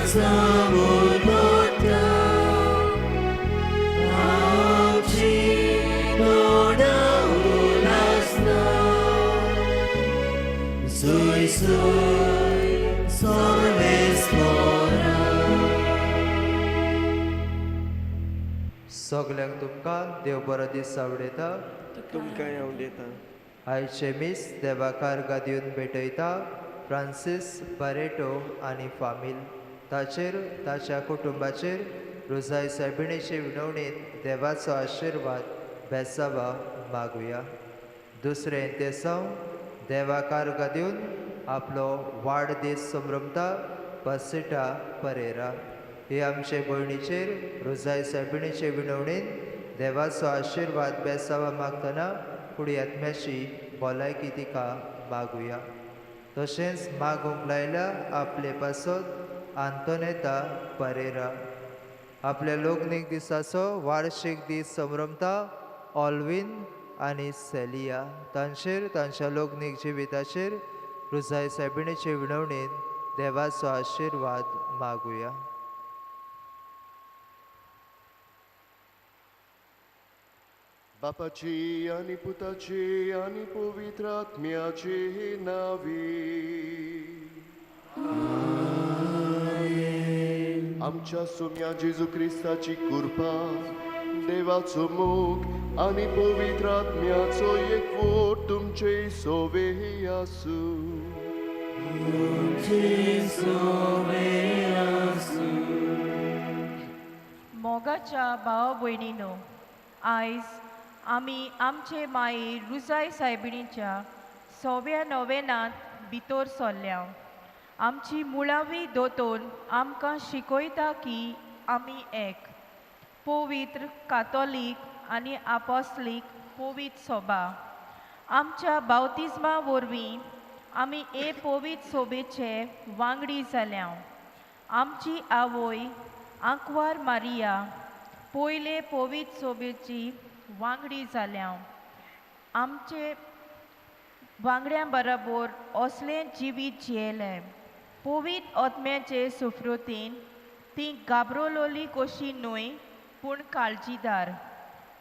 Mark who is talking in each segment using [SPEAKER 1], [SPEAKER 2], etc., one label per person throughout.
[SPEAKER 1] काळजामूर पडटा आमची तोंडां उलासना जय जय सर्वेस्पोरा.
[SPEAKER 2] सगल्यांक तुमकां देव बरो दीस आवडयता.
[SPEAKER 3] तुमकांय आवडयता.
[SPEAKER 2] आयचे मीस देवाकार गादयेन भेटयता फ्रांसीस बारेटो आनी फामील ताचेर ताच्या कुटुंबाचेर रोजाय सायबिणीचे विनवणेन देवाचो आशिर्वाद बेसावा मागुया. दुसरें तेसांव देवाकार गादयेन आपलो वाडदीस संभ्रमता पसिटा परेरा हे आमचे भयणीचेर रोजाय सायबिणीचे विनवणेन देवाचो आशिर्वाद बेसावा मागतना कुडी आत्म्याची भलायकी तिका मागुया. तशेंच मागूंक लायल्या आपले पासत आंतोनेता परेरा आपल्या लोकनीक दिसाचो वार्शीक दीस संभ्रमता ऑल्विन आनी सेलिया तांचेर तांच्या लोकनीक जिविताचेर रुजाय सायबिणीचे विनवणेन देवाचो आशिर्वाद मागुया.
[SPEAKER 4] बापाची आनी पुताची आनी पवित्र आत्म्याची नावी. आमच्या सोम्या जेजू क्रिस्ताची कृपा, देवाचो मोग आनी पवित्र आत्म्याचो एकवट तुमचे सोवे आसूं.
[SPEAKER 5] मोगाच्या भाव भयणीनो, आयज आमी आमचे माई रुजाय सायबिणीच्या सव्या नोवेनांत भितर सरल्या. आमची मुळावी दोतोन आमकां शिकयता की आमी एक पवित्र कातोलीक आनी आपोस्लीक पवित्र सोबा. आमच्या बावतिज्मा वरवीं आमी ए पवित्र सोबेचे वांगडी जाल्या. आमची आवय आंकवार मारिया पयले पवित्र सोबेची वांगडी जाल्या. आमचे वांगड्यां बरोबर असलें जिवीत जियेलें. पवित्र आत्म्याचे सुफ्रुतीन ती गाब्रोलोली कशी न्हय पूण काळजीदार,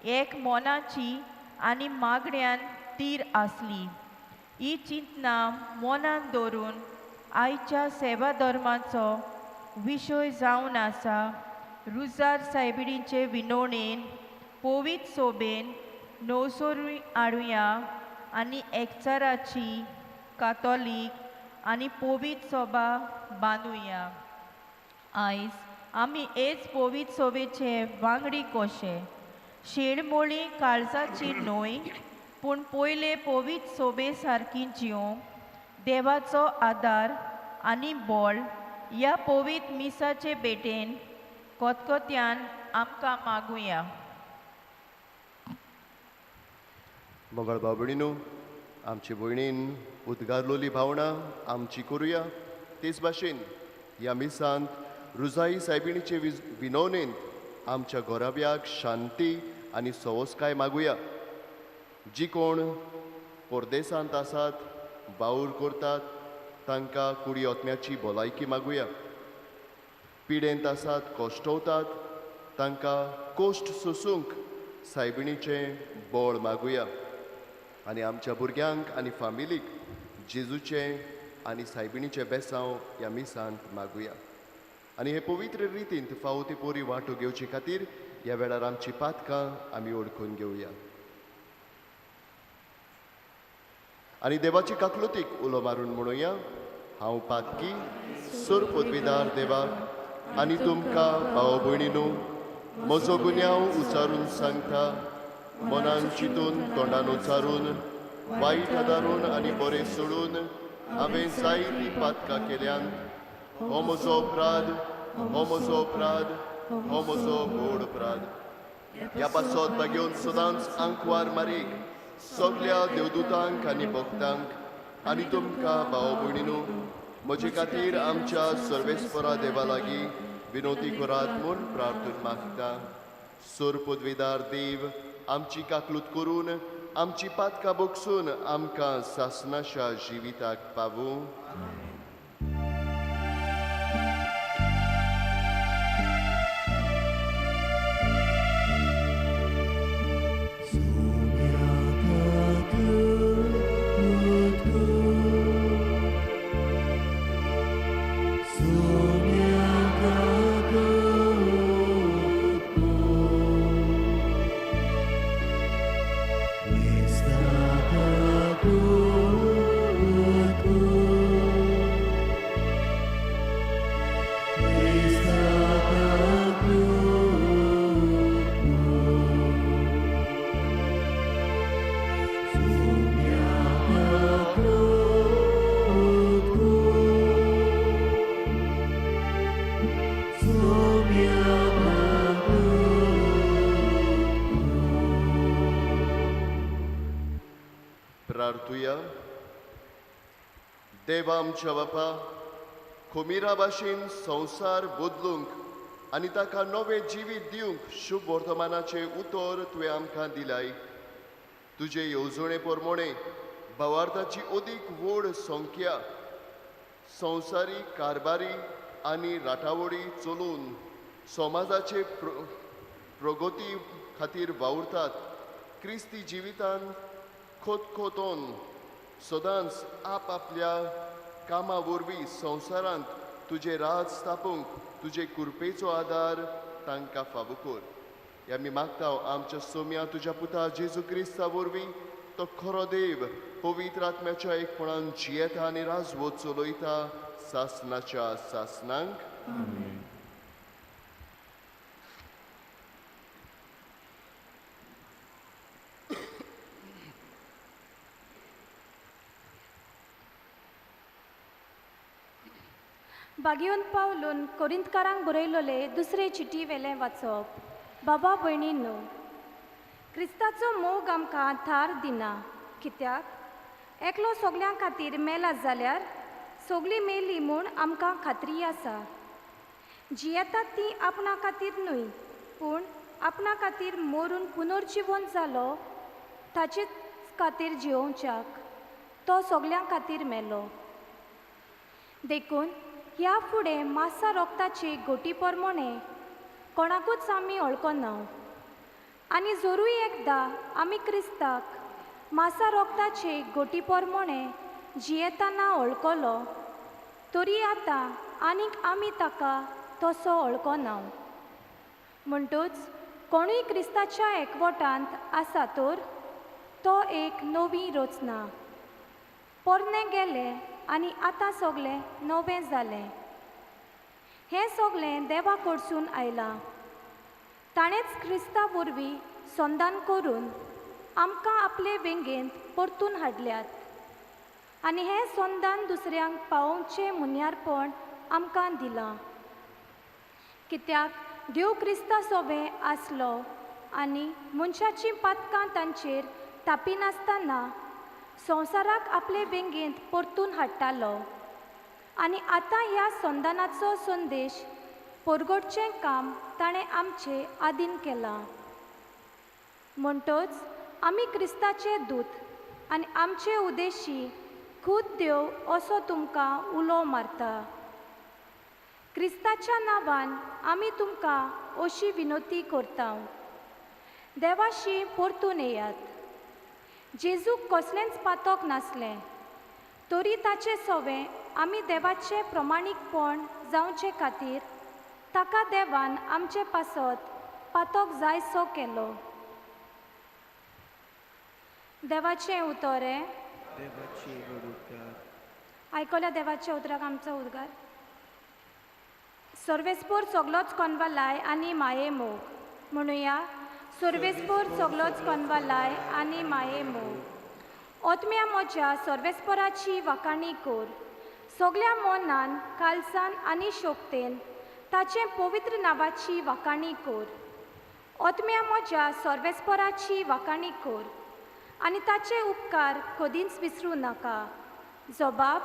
[SPEAKER 5] एक मनाची आनी मागण्यान तीर आसली. ही चिंतना मनान दवरून आयच्या सेवा धर्माचो विशय जावन आसा रुजार सायबिणीचे विनवणेन पवित्र सोबेन नवसोरूय हाडुया आनी एकचाराची कातोलीक आनी पवित्र सोबा बांदुया. आयज आमी हेच पवित्र सोबेचे वांगडी कशे शेडमोळी काळजाची न्हय पूण पयले पवित्र सोबे सारकी जिवंक देवाचो आदार आनी बळ ह्या पवित्र मिसाचे भेटेन कोतकोत्यान आमकां मागुया.
[SPEAKER 4] मंगळ भाव भयणीनो, आमचे भयणीन उद्गारलोली भावनां आमची करुया. तेच भाशेन ह्या मिसांत रुजाई सायबिणीचे विनवणेन आमच्या घराब्याक शांती आनी सवसकाय मागुया. जी कोण परदेसांत आसात, वावर करतात, तांकां कुडी आत्म्याची भलायकी मागुया. पिडेंत आसात, कश्टवतात, तांकां कोश्ट सोसूंक सायबिणीचें बळ मागुया. आनी आमच्या भुरग्यांक आनी फामिलीक जेजूचें आनी सायबिणीचें बेसांव ह्या मिसांत मागुया. आनी हे पवित्र रितींत फावो ती पोरी वांटो घेवचे खातीर ह्या वेळार आमची पातकां आमी ओळखून घेवया. आनी देवाची काकलुतीक उलो मारून म्हणुया, हांव पातकी सोर पदवीदार देवाक आनी तुमकां भाव भयणीनू म्हजो गुन्यांव उचारून सांगता. मनान चिंतून, तोंडान उचारून, वायट आदारून आनी बरें सोडून हांवें जायतीं पातकां केल्यान. हो म्हजो अपराध, हो म्हजो अपराध, हो म्हजो व्हड अपराध. ह्या पासत बागेवन सदांच आंकवार मारीक सगल्या देवदूतांक आनी भक्तांक आनी तुमकां भाव भयणीनू म्हजे खातीर आमच्या सर्वेस्परा देवा लागीं विनोती करात म्हूण प्रार्थना मागता. सोर पदवीदार देव आमची काकलूत करून आमची पातकां बगसून आमकां सासनाच्या जिविताक पावूं. देवा आमच्या बापा, खुमिरा भाशेन संवसार बदलूंक आनी ताका नवें जिवीत दिवंक शुभ वर्तमानाचें उतर तुवें आमकां दिलाय. तुजे येवजणे प्रमाणे भावार्थाची अदीक व्हड संख्या संवसारी कारभारी आनी राटावळी चलोवन समाजाचे प्रगती खातीर वावुरतात. क्रिस्ती जिवितान खोतखोतोन सदांच आपआपल्या कामा वरवीं संवसारांत तुजें राज स्थापूंक तुजे कृपेचो आदार तांकां फावो कर. ह्या आमी मागता आमच्या सोम्या तुज्या पुता जेजू क्रिस्ता वरवीं, तो खरो देव पवित्र आत्म्याच्या एकपणान जियेता आनी राजवत चलयता सासनाच्या सासनांक.
[SPEAKER 6] बागेवन पावलून कोरिंतकारांक बरयलोले दुसरे चिटी वेलें वाचप. बाबा भयणींनो, क्रिस्ताचो मोग आमकां थार दिना, कित्याक एकलो सगल्यां खातीर मेला जाल्यार सगळीं मेली म्हूण आमकां खात्री आसा. जियेतात ती आपणा खातीर न्हय, पूण आपणा खातीर मरून पुनर्जिवन जालो ताचेच खातीर जियोवच्याक तो सगल्यां खातीर मेलो. देखून ह्या फुडें मासा रोगताची गोटी परमोणे कोणाकूच आमी वळखना. आनी जरूय एकदां आमी क्रिस्ताक मासा रोगताचे गोटी परमोणे जियेतना वळखलो तरी आतां आनीक आमी ताका तसो वळखना. म्हणटूच कोणूय क्रिस्ताच्या एकवटांत आसा तर तो एक नवी रचना, पोरणें गेलें आनी आतां सगळें नवें जालें. हें सगळें देवा कडसून आयलां. ताणेंच क्रिस्ता वरवीं संदान करून आमकां आपले वेंगेंत परतून हाडल्यात आनी हें संदान दुसऱ्यांक पावोवचें मुन्यारपण आमकां दिलां. कित्याक देव क्रिस्ता सोबें आसलो आनी मनशाचीं पातकां तांचेर तापिनासतना संवसाराक आपले वेंगेंत परतून हाडटालो. आनी आतां ह्या संदानाचो संदेश परगटचें काम ताणें आमचे आदीन केलां. म्हणटच आमी क्रिस्ताचे दूत आनी आमचे उद्देशी खूद देव असो तुमकां उलो मारता. क्रिस्ताच्या नांवान आमी तुमकां अशी विनवती करता, देवाशी परतून येयात. जेजूक कसलेंच पातक नासलें तरी ताचें सवें आमी देवाचें प्रमाणीकपण जावचे खातीर ताका देवान आमचे पासत पातक जायसो केलो. देवाचें उतर हें. आयकल्या देवाच्या उतराक आमचो उद्गार. सर्वेस्पोर सगलोच कोनवालाय आनी माये मोग. म्हणुया, सर्वेस्पोर सगलोच कोनवालाय आनी माये मोग. ओतम्या म्हज्या सर्वेस्पोराची वाखाणी कर, सगल्या मनान कालसान आनी शोक्तेन ताचें पवित्र नांवाची वाखाणी कर. ओतम्या म्हज्या सर्वेस्पोराची वाखाणी कर आनी ताचे उपकार कदींच विसरूं नाका. जबाब,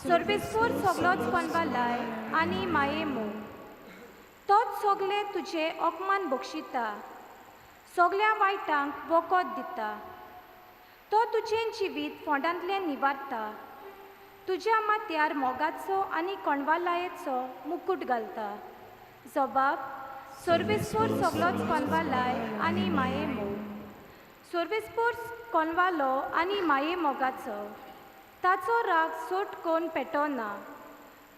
[SPEAKER 6] सर्वेस्पोर सगलोच कोनवालाय आनी माये मोग. तोच सगले तुजे अपमान बक्षिता, सगल्या वायटांक वखद दिता. तो तुजें जिवीत फोंडांतलें निवारता, तुज्या माथ्यार मोगाचो आनी कोणवालायेचो मुकूट घालता. जबाब, सर्वेस्पोर सगलोच कोनवालाय आनी माये मोग. सर्वेस्पोर कोनवालो आनी माये मोगाचो, ताचो राग सोट कोन पेटोना.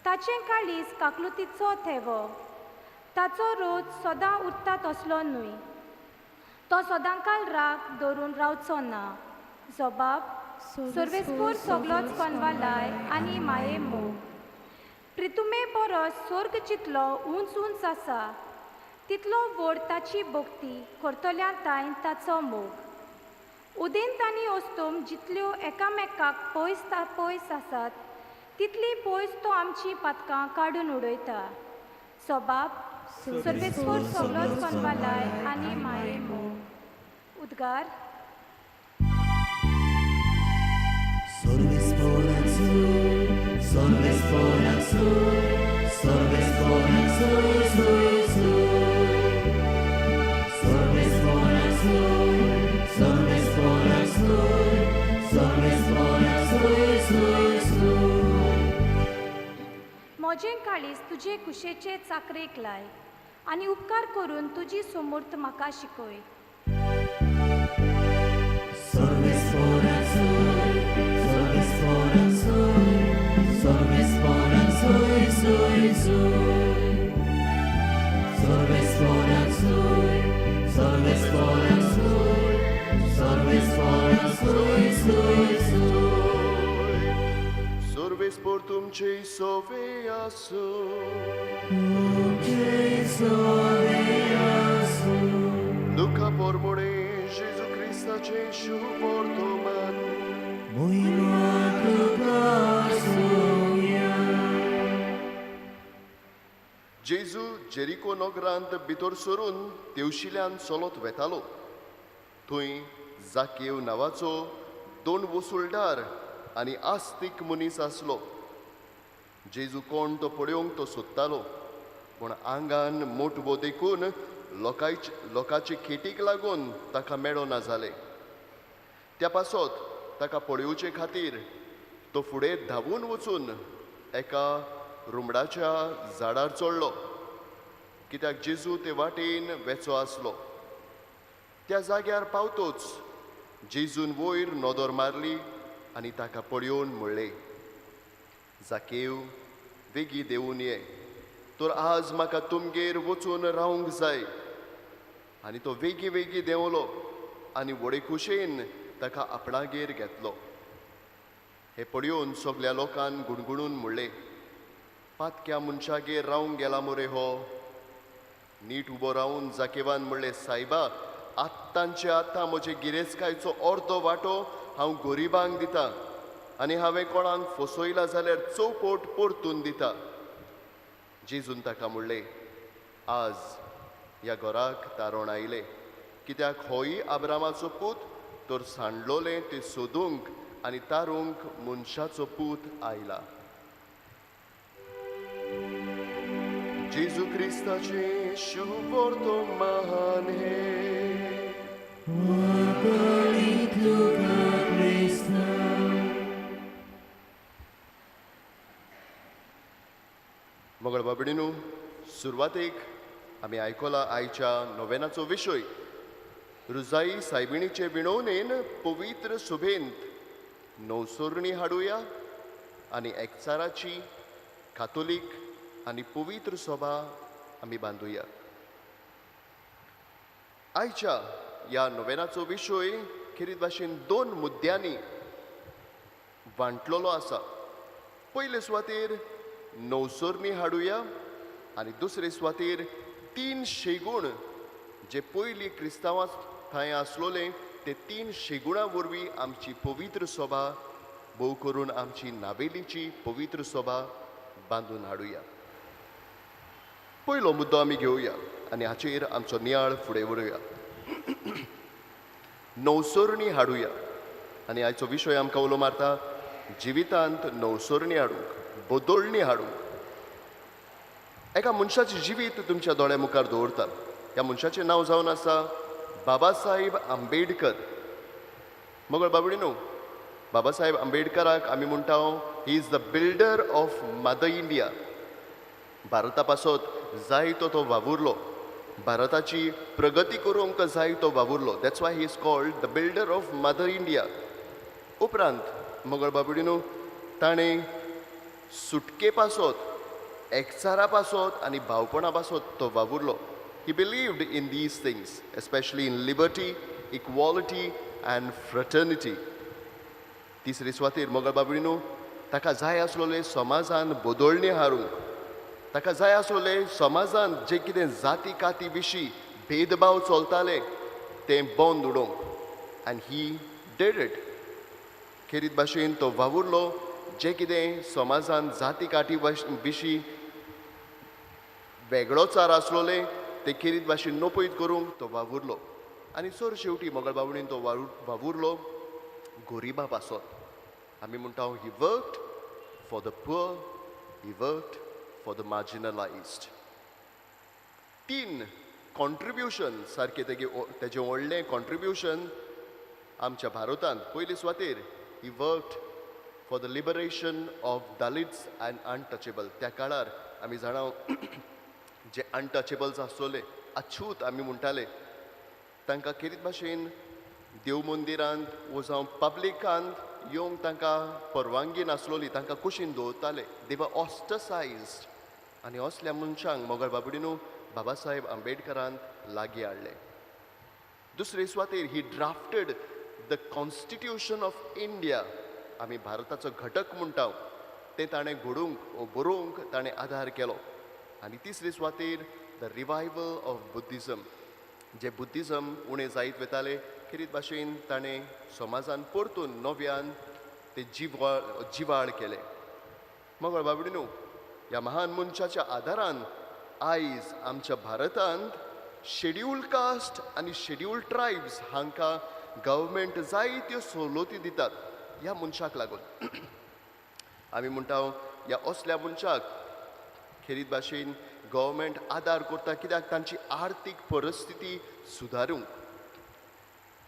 [SPEAKER 6] ताचें काळीज काकलुतीचो थेवो, ताचो रोज सदां उरता तसलो न्हय. तो सदांकाल राग धरून रावचो ना. जबाब, सर्वेस्पोर सगलोच कोनवालाय आनी माये मोग. प्रितुमे परस स्वर्ग जितलो उंच उंच आसा तितलो व्हड ताची भक्ती करतल्या तांय ताचो मोग. उदेंत आनी अस्तम जितल्यो एकामेकाक पयस पयस आसात तितली पयस तो आमची पातकां काडून उडयता. जबाब, सर्वेस्पोर सगलोच कोनवालाय आनी माये मोग. उद्गार.
[SPEAKER 1] सर्वेस्पोराचो सुय सुय सुय सर्वेस्पोरा सुय सर्वेस्पोरा सुय सर्वेस्पोरा सुय सुय सुय
[SPEAKER 6] म्हजें काळीज तुजे कुशेचे चाकरेक लाय आनी उपकार करून तुजी सोमूर्त म्हाका शिकय.
[SPEAKER 1] सर्वेस्पोरा सुय सर्वेस्पोरा सुय सर्वेस्पोरा सुय सुय सुय सर्वेस्पोरा सुय सर्वेस्पोरा सुय सर्वेस्पोरा सुय सुय सुय
[SPEAKER 4] सर्वेस्पोर तुमचे सोवे आसूं. लुका पोरमोणे जेजू क्रिस्ताचे शुभवर्तमान. जेजू जेरिको नगरांत भितर सरून तेवशिल्यान चलत वेतालो. थंय जाकेव नांवाचो दोन वसुलदार आनी आस्तीक मनीस आसलो. जेजू कोण तो पळोवंक तो सोदतालो, पूण आंगान मोटवो देखून लोकांचे खेटीक लागून ताका मेळना जालें. त्या पासत ताका पळोवचे खातीर तो फुडें धांवून वचून एका रुमडाच्या झाडार चडलो, कित्याक जेजू ते वाटेन वेचो आसलो. त्या जाग्यार पावतोच जेजून वयर नदर मारली आनी ताका पळोवन म्हणलें, जाकेव बेगी देंवून ये, तर आज म्हाका तुमगेर वचून रावंक जाय. आनी तो वेगी वेगी देंवलो आनी व्हडे खुशेन ताका आपणागेर घेतलो. हें पळोवन सगल्या लोकान गुणगुणून म्हणलें, पातक्या मनशागेर रावंक गेला मरे हो. नीट उबो रावन जाकेवान म्हणलें, सायबा, आत्तांचे आत्तां म्हजे गिरेस्तकायचो अर्दो वांटो हांव गरिबांक दिता आनी हांवें कोणाक फसयला जाल्यार चौपट परतून दिता. जेजून ताका म्हणलें, आज ह्या घराक तारण आयलें, कित्याक होय आब्रामाचो पूत तर सांडलोलें तें सोदूंक आनी तारूंक मनशाचो पूत आयला. जेजू क्रिस्ताचें शुभवर्तमान हें. मंगळ बाबडीनू, सुरवातेक आमी आयकला आयच्या नोवेनाचो विशय रुजाई सायबिणीचे विणवणेन पवित्र सुभेंत नवसोरणी हाडुया आनी एकचाराची कातोलीक आनी पवित्र सभा आमी बांदुया. आयच्या ह्या नोवेनाचो विशय खेरीत भाशेन दोन मुद्द्यांनी वांटलेलो आसा. पयले सुवातेर नवसोरणी हाडुया आनी दुसरे सुवातेर तीन शेगूण जे पयलीं क्रिस्तांवां थंय आसलोले ते तीन शेगुणां वरवीं आमची पवित्र सभा, भोव करून आमची नावेलीची पवित्र सभा बांदून हाडुया. पयलो मुद्दो आमी घेवया आनी हाचेर आमचो नियाळ फुडें व्हरुया. नवसोरणी हाडुया आनी आयचो विशय आमकां उलो मारता जिवितांत नवसोरणी हाडूंक, बदोळणी हाडूंक. एका मनशाचें जिवीत तुमच्या दोळ्या मुखार दवरता. ह्या मनशाचें नांव जावन आसा बाबासाहेब आंबेडकर. मगळ बाबडी न्हू, बाबासाहेब आंबेडकराक आमी म्हणटा he is the builder of mother India. भारता पासत जायतो तो वावुरलो, भारताची प्रगती करूंक जायतो वावुरलो. That's why he is called the builder of mother India. उपरांत मगळ बाबडी न्हू, ताणें सुटके पासत, एकचारा पासत आनी भावपणा पासत तो वावुरलो. He believed in these things, especially in liberty, equality and fraternity. तिसरे सुवातेर मगळ बाबडी न्हू, ताका जाय आसलोलें समाजान बदलणी हाडूंक, ताका जाय आसलोलें समाजान जे कितें जाती काती विशीं भेदभाव चलताले तें बंद उडोवंक. आनी he did it. खेरीत भाशेन तो वावुरलो जे कितें समाजान जाती काती विशीं वेगळोचार आसलोले ते खेरीत भाशेन नपयत करूंक तो वावुरलो. आनी सर शेवटी मगळ बावणीन तो वावुरलो गरिबा पासत. आमी म्हणटा he worked for the poor, he worked for the marginalised. तीन कॉन्ट्रिब्युशन सारकें तेगे तेजें व्हडलें कॉन्ट्रिब्युशन आमच्या भारतांत. पयले सुवातेर he worked for the liberation of Dalits and untouchable. त्या काळार आमी जाणा जे अनटचेबल्स आसतले, अछूत आमी म्हणटाले, तांकां खेरीत भाशेन देव मंदिरांत वो जावं पब्लिकांत येवंक तांकां परवानगी नासलोली, तांकां कुशीन दवरताले. दे वर ऑस्ट्रसायज्ड. आनी असल्या मनशांक मोगाळ बाबडीनू बाबा साहेब आंबेडकरान लागीं हाडले. दुसरे सुवातेर he drafted the constitution of India. आमी भारताचो घटक म्हणटा तें ताणें घडोवंक वो बरोवंक ताणें आदार केलो. आनी तिसरे सुवातेर the revival of Buddhism. J Buddhism उणें जायत वताले खेरीत भाशेन ताणें समाजान परतून नव्यान ते जिवाळ केले. मगळ बाबडीनू ह्या महान मनशाच्या आदारान आयज आमच्या भारतांत शेड्यूल कास्ट आनी शेड्यूल ट्रायब्स हांकां गव्हर्मेंट जायत्यो सवलती दितात ह्या मनशाक लागून. आमी म्हणटा ह्या असल्या मनशाक खेरीत भाशेन गव्हर्मेंट आदार करता कित्याक तांची आर्थीक परिस्थिती सुदारूंक.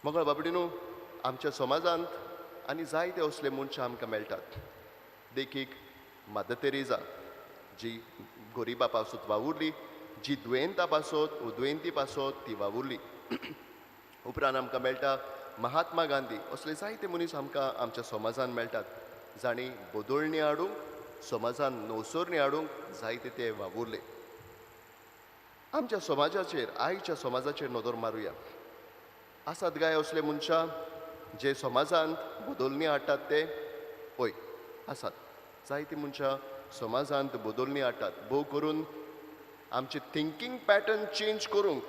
[SPEAKER 4] मगळ बाबडीनू आमच्या समाजांत आनी जायते असले मनशां आमकां मेळटात. देखीक मदर तेरेजा जी गरिबा पासत वावुरली, जी दुयेंता पासत वो दुयेंती पासत ती वावुरली. उपरांत आमकां मेळटा महात्मा गांधी. असले जायते मनीस आमकां आमच्या समाजान मेळटात जांणी बदलणी हाडूंक, समाजान नवसरणी हाडूंक जायते ते वावुरले. आमच्या समाजाचेर, आयच्या समाजाचेर नदर मारुया. आसात काय असले मनशां जे समाजांत बदलणी हाडटात ते? हय, आसात. जायते मनशां समाजांत बदलणी हाडटात. भोव करून आमचें थिंकींग पॅटर्न चेंज करूंक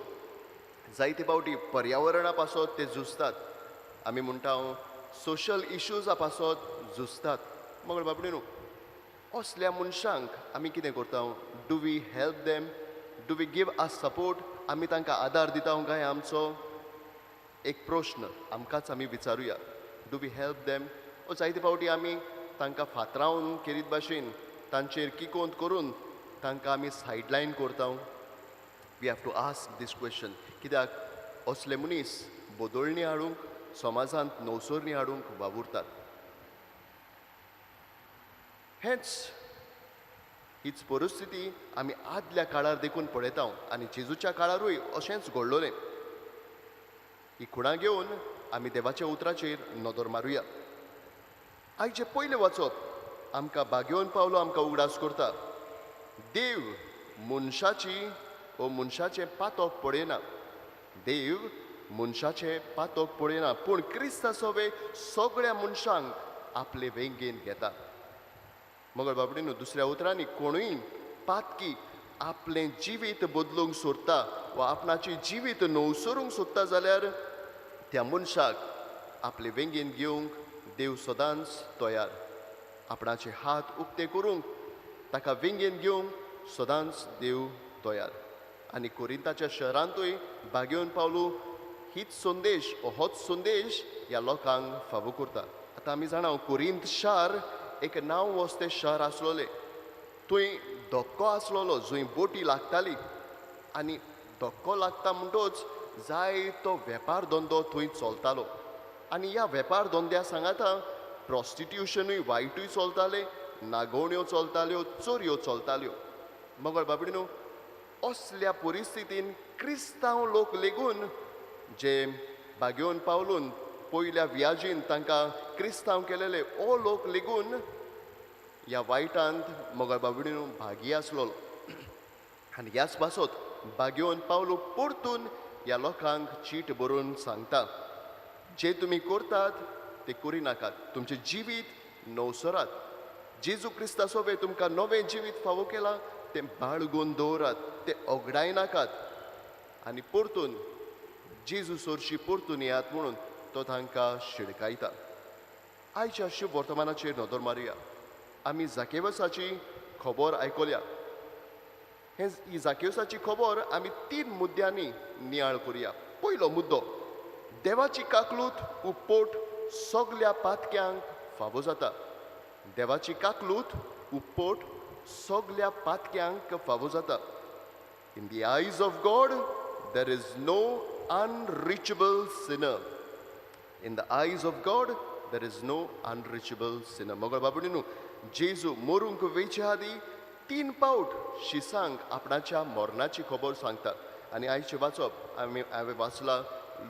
[SPEAKER 4] जायते फावटी पर्यावरणा पासत ते झुजतात. आमी म्हणटा सोशल इश्यूजा पासत झुजतात. मगळ बाबडी न्हू असल्या मनशांक आमी कितें करता? Do we help them? Do we give us support? आमी तांकां आदार दिता काय? आमचो एक प्रश्न आमकांच आमी विचारुया. Do we help them? ओ जायते फावटी आमी तांकां फातरावन खेरीत भाशेन तांचेर किकोंत करून तांकां आमी सायडलायन करता. We have to ask this question. कित्याक असले मनीस बदलणी हाडूंक, समाजांत नवसरणी हाडूंक वावुरतात. हेंच हीच परिस्थिती आमी आदल्या काळार देखून पळयता आनी जेजूच्या काळारूय अशेंच घडलोलें. ही खुणां घेवन आमी देवाच्या उतराचेर नदर मारुया. आयचें पयलें वाचप आमकां बागेवन पावलो आमकां उगडास करता. देव मनशाची वो मनशाचें पातक पळयना. देव मनशाचें पातक पळयना, पूण क्रिस्ता सोवे सगळ्या मनशांक आपले वेंगेन घेता. मगर बाबडी न्हू दुसऱ्या उतरांनी कोणूय पातकी आपलें जिवीत बदलूंक सोदता वा आपणाचें जिवीत नवसरूंक सोदता जाल्यार त्या मनशाक आपले वेंगेन घेवंक देव सदांच तयार. आपणाचे हात उक्ते करूंक ताका वेंगेन घेवंक सदांच देव तयार. आनी कोरिंताच्या शहरांतूय बागेवन पावलो हीच संदेश, होच संदेश ह्या लोकांक फावो करता. आतां आमी जाणा कोरिंत शार एक नांव वस्तें शहर आसलोलें. थंय धक्को आसलोलो जंय बोटी लागताली आनी धक्को लागता म्हणटोच जायतो वेपार धंदो थंय चलतालो. आनी ह्या वेपार धंद्या सांगाता प्रोस्टिट्युशनूय वायटूय चलतालें, नागोवण्यो चलताल्यो, चोरयो चलताल्यो. मगळ बाबडी न्हू असल्या परिस्थितीन क्रिस्तांव लोक लेगून जे बागेवन पावलून पयल्या व्याजीन तांकां क्रिस्तांव केलेले ओ लोक लेगून ह्या वायटांत मगळ बाबडी न्हू भागी आसलोलो. आनी ह्याच पासत बागेवन पावलो परतून ह्या लोकांक चीट बरोवन सांगता, जे तुमी करतात ते करिनाकात, तुमचें जिवीत नवसरात. जेजू क्रिस्ता सोबे तुमकां नवें जिवीत फावो केलां तें बाळगून दवरात, तें ओगडायनाकात आनी परतून जेजू सोरशी परतून येयात म्हणून तो तांकां शिडकायता. आयच्या शुभ वर्तमानाचेर नदर मारुया. आमी जाकेवसाची खबर आयकल्या. ही जाकेवसाची खबर आमी तीन मुद्द्यांनी नियाळ करुया. पयलो मुद्दो, देवाची काकलूत उपपोट सगल्या पातक्यांक फावो जाता. देवाची काकलूत उपपोट सगल्या पातक्यांक फावो जाता. In the eyes of God there is no unreachable sinner. In the eyes of God there is no unreachable sinner. मगळ बाबुणी न्हू, जेजू मरूंक वेचे आदी 3 पावट शिसांक आपणाच्या मरणाची खबर सांगता. आनी आयचें वाचप आमी हांवें वाचलां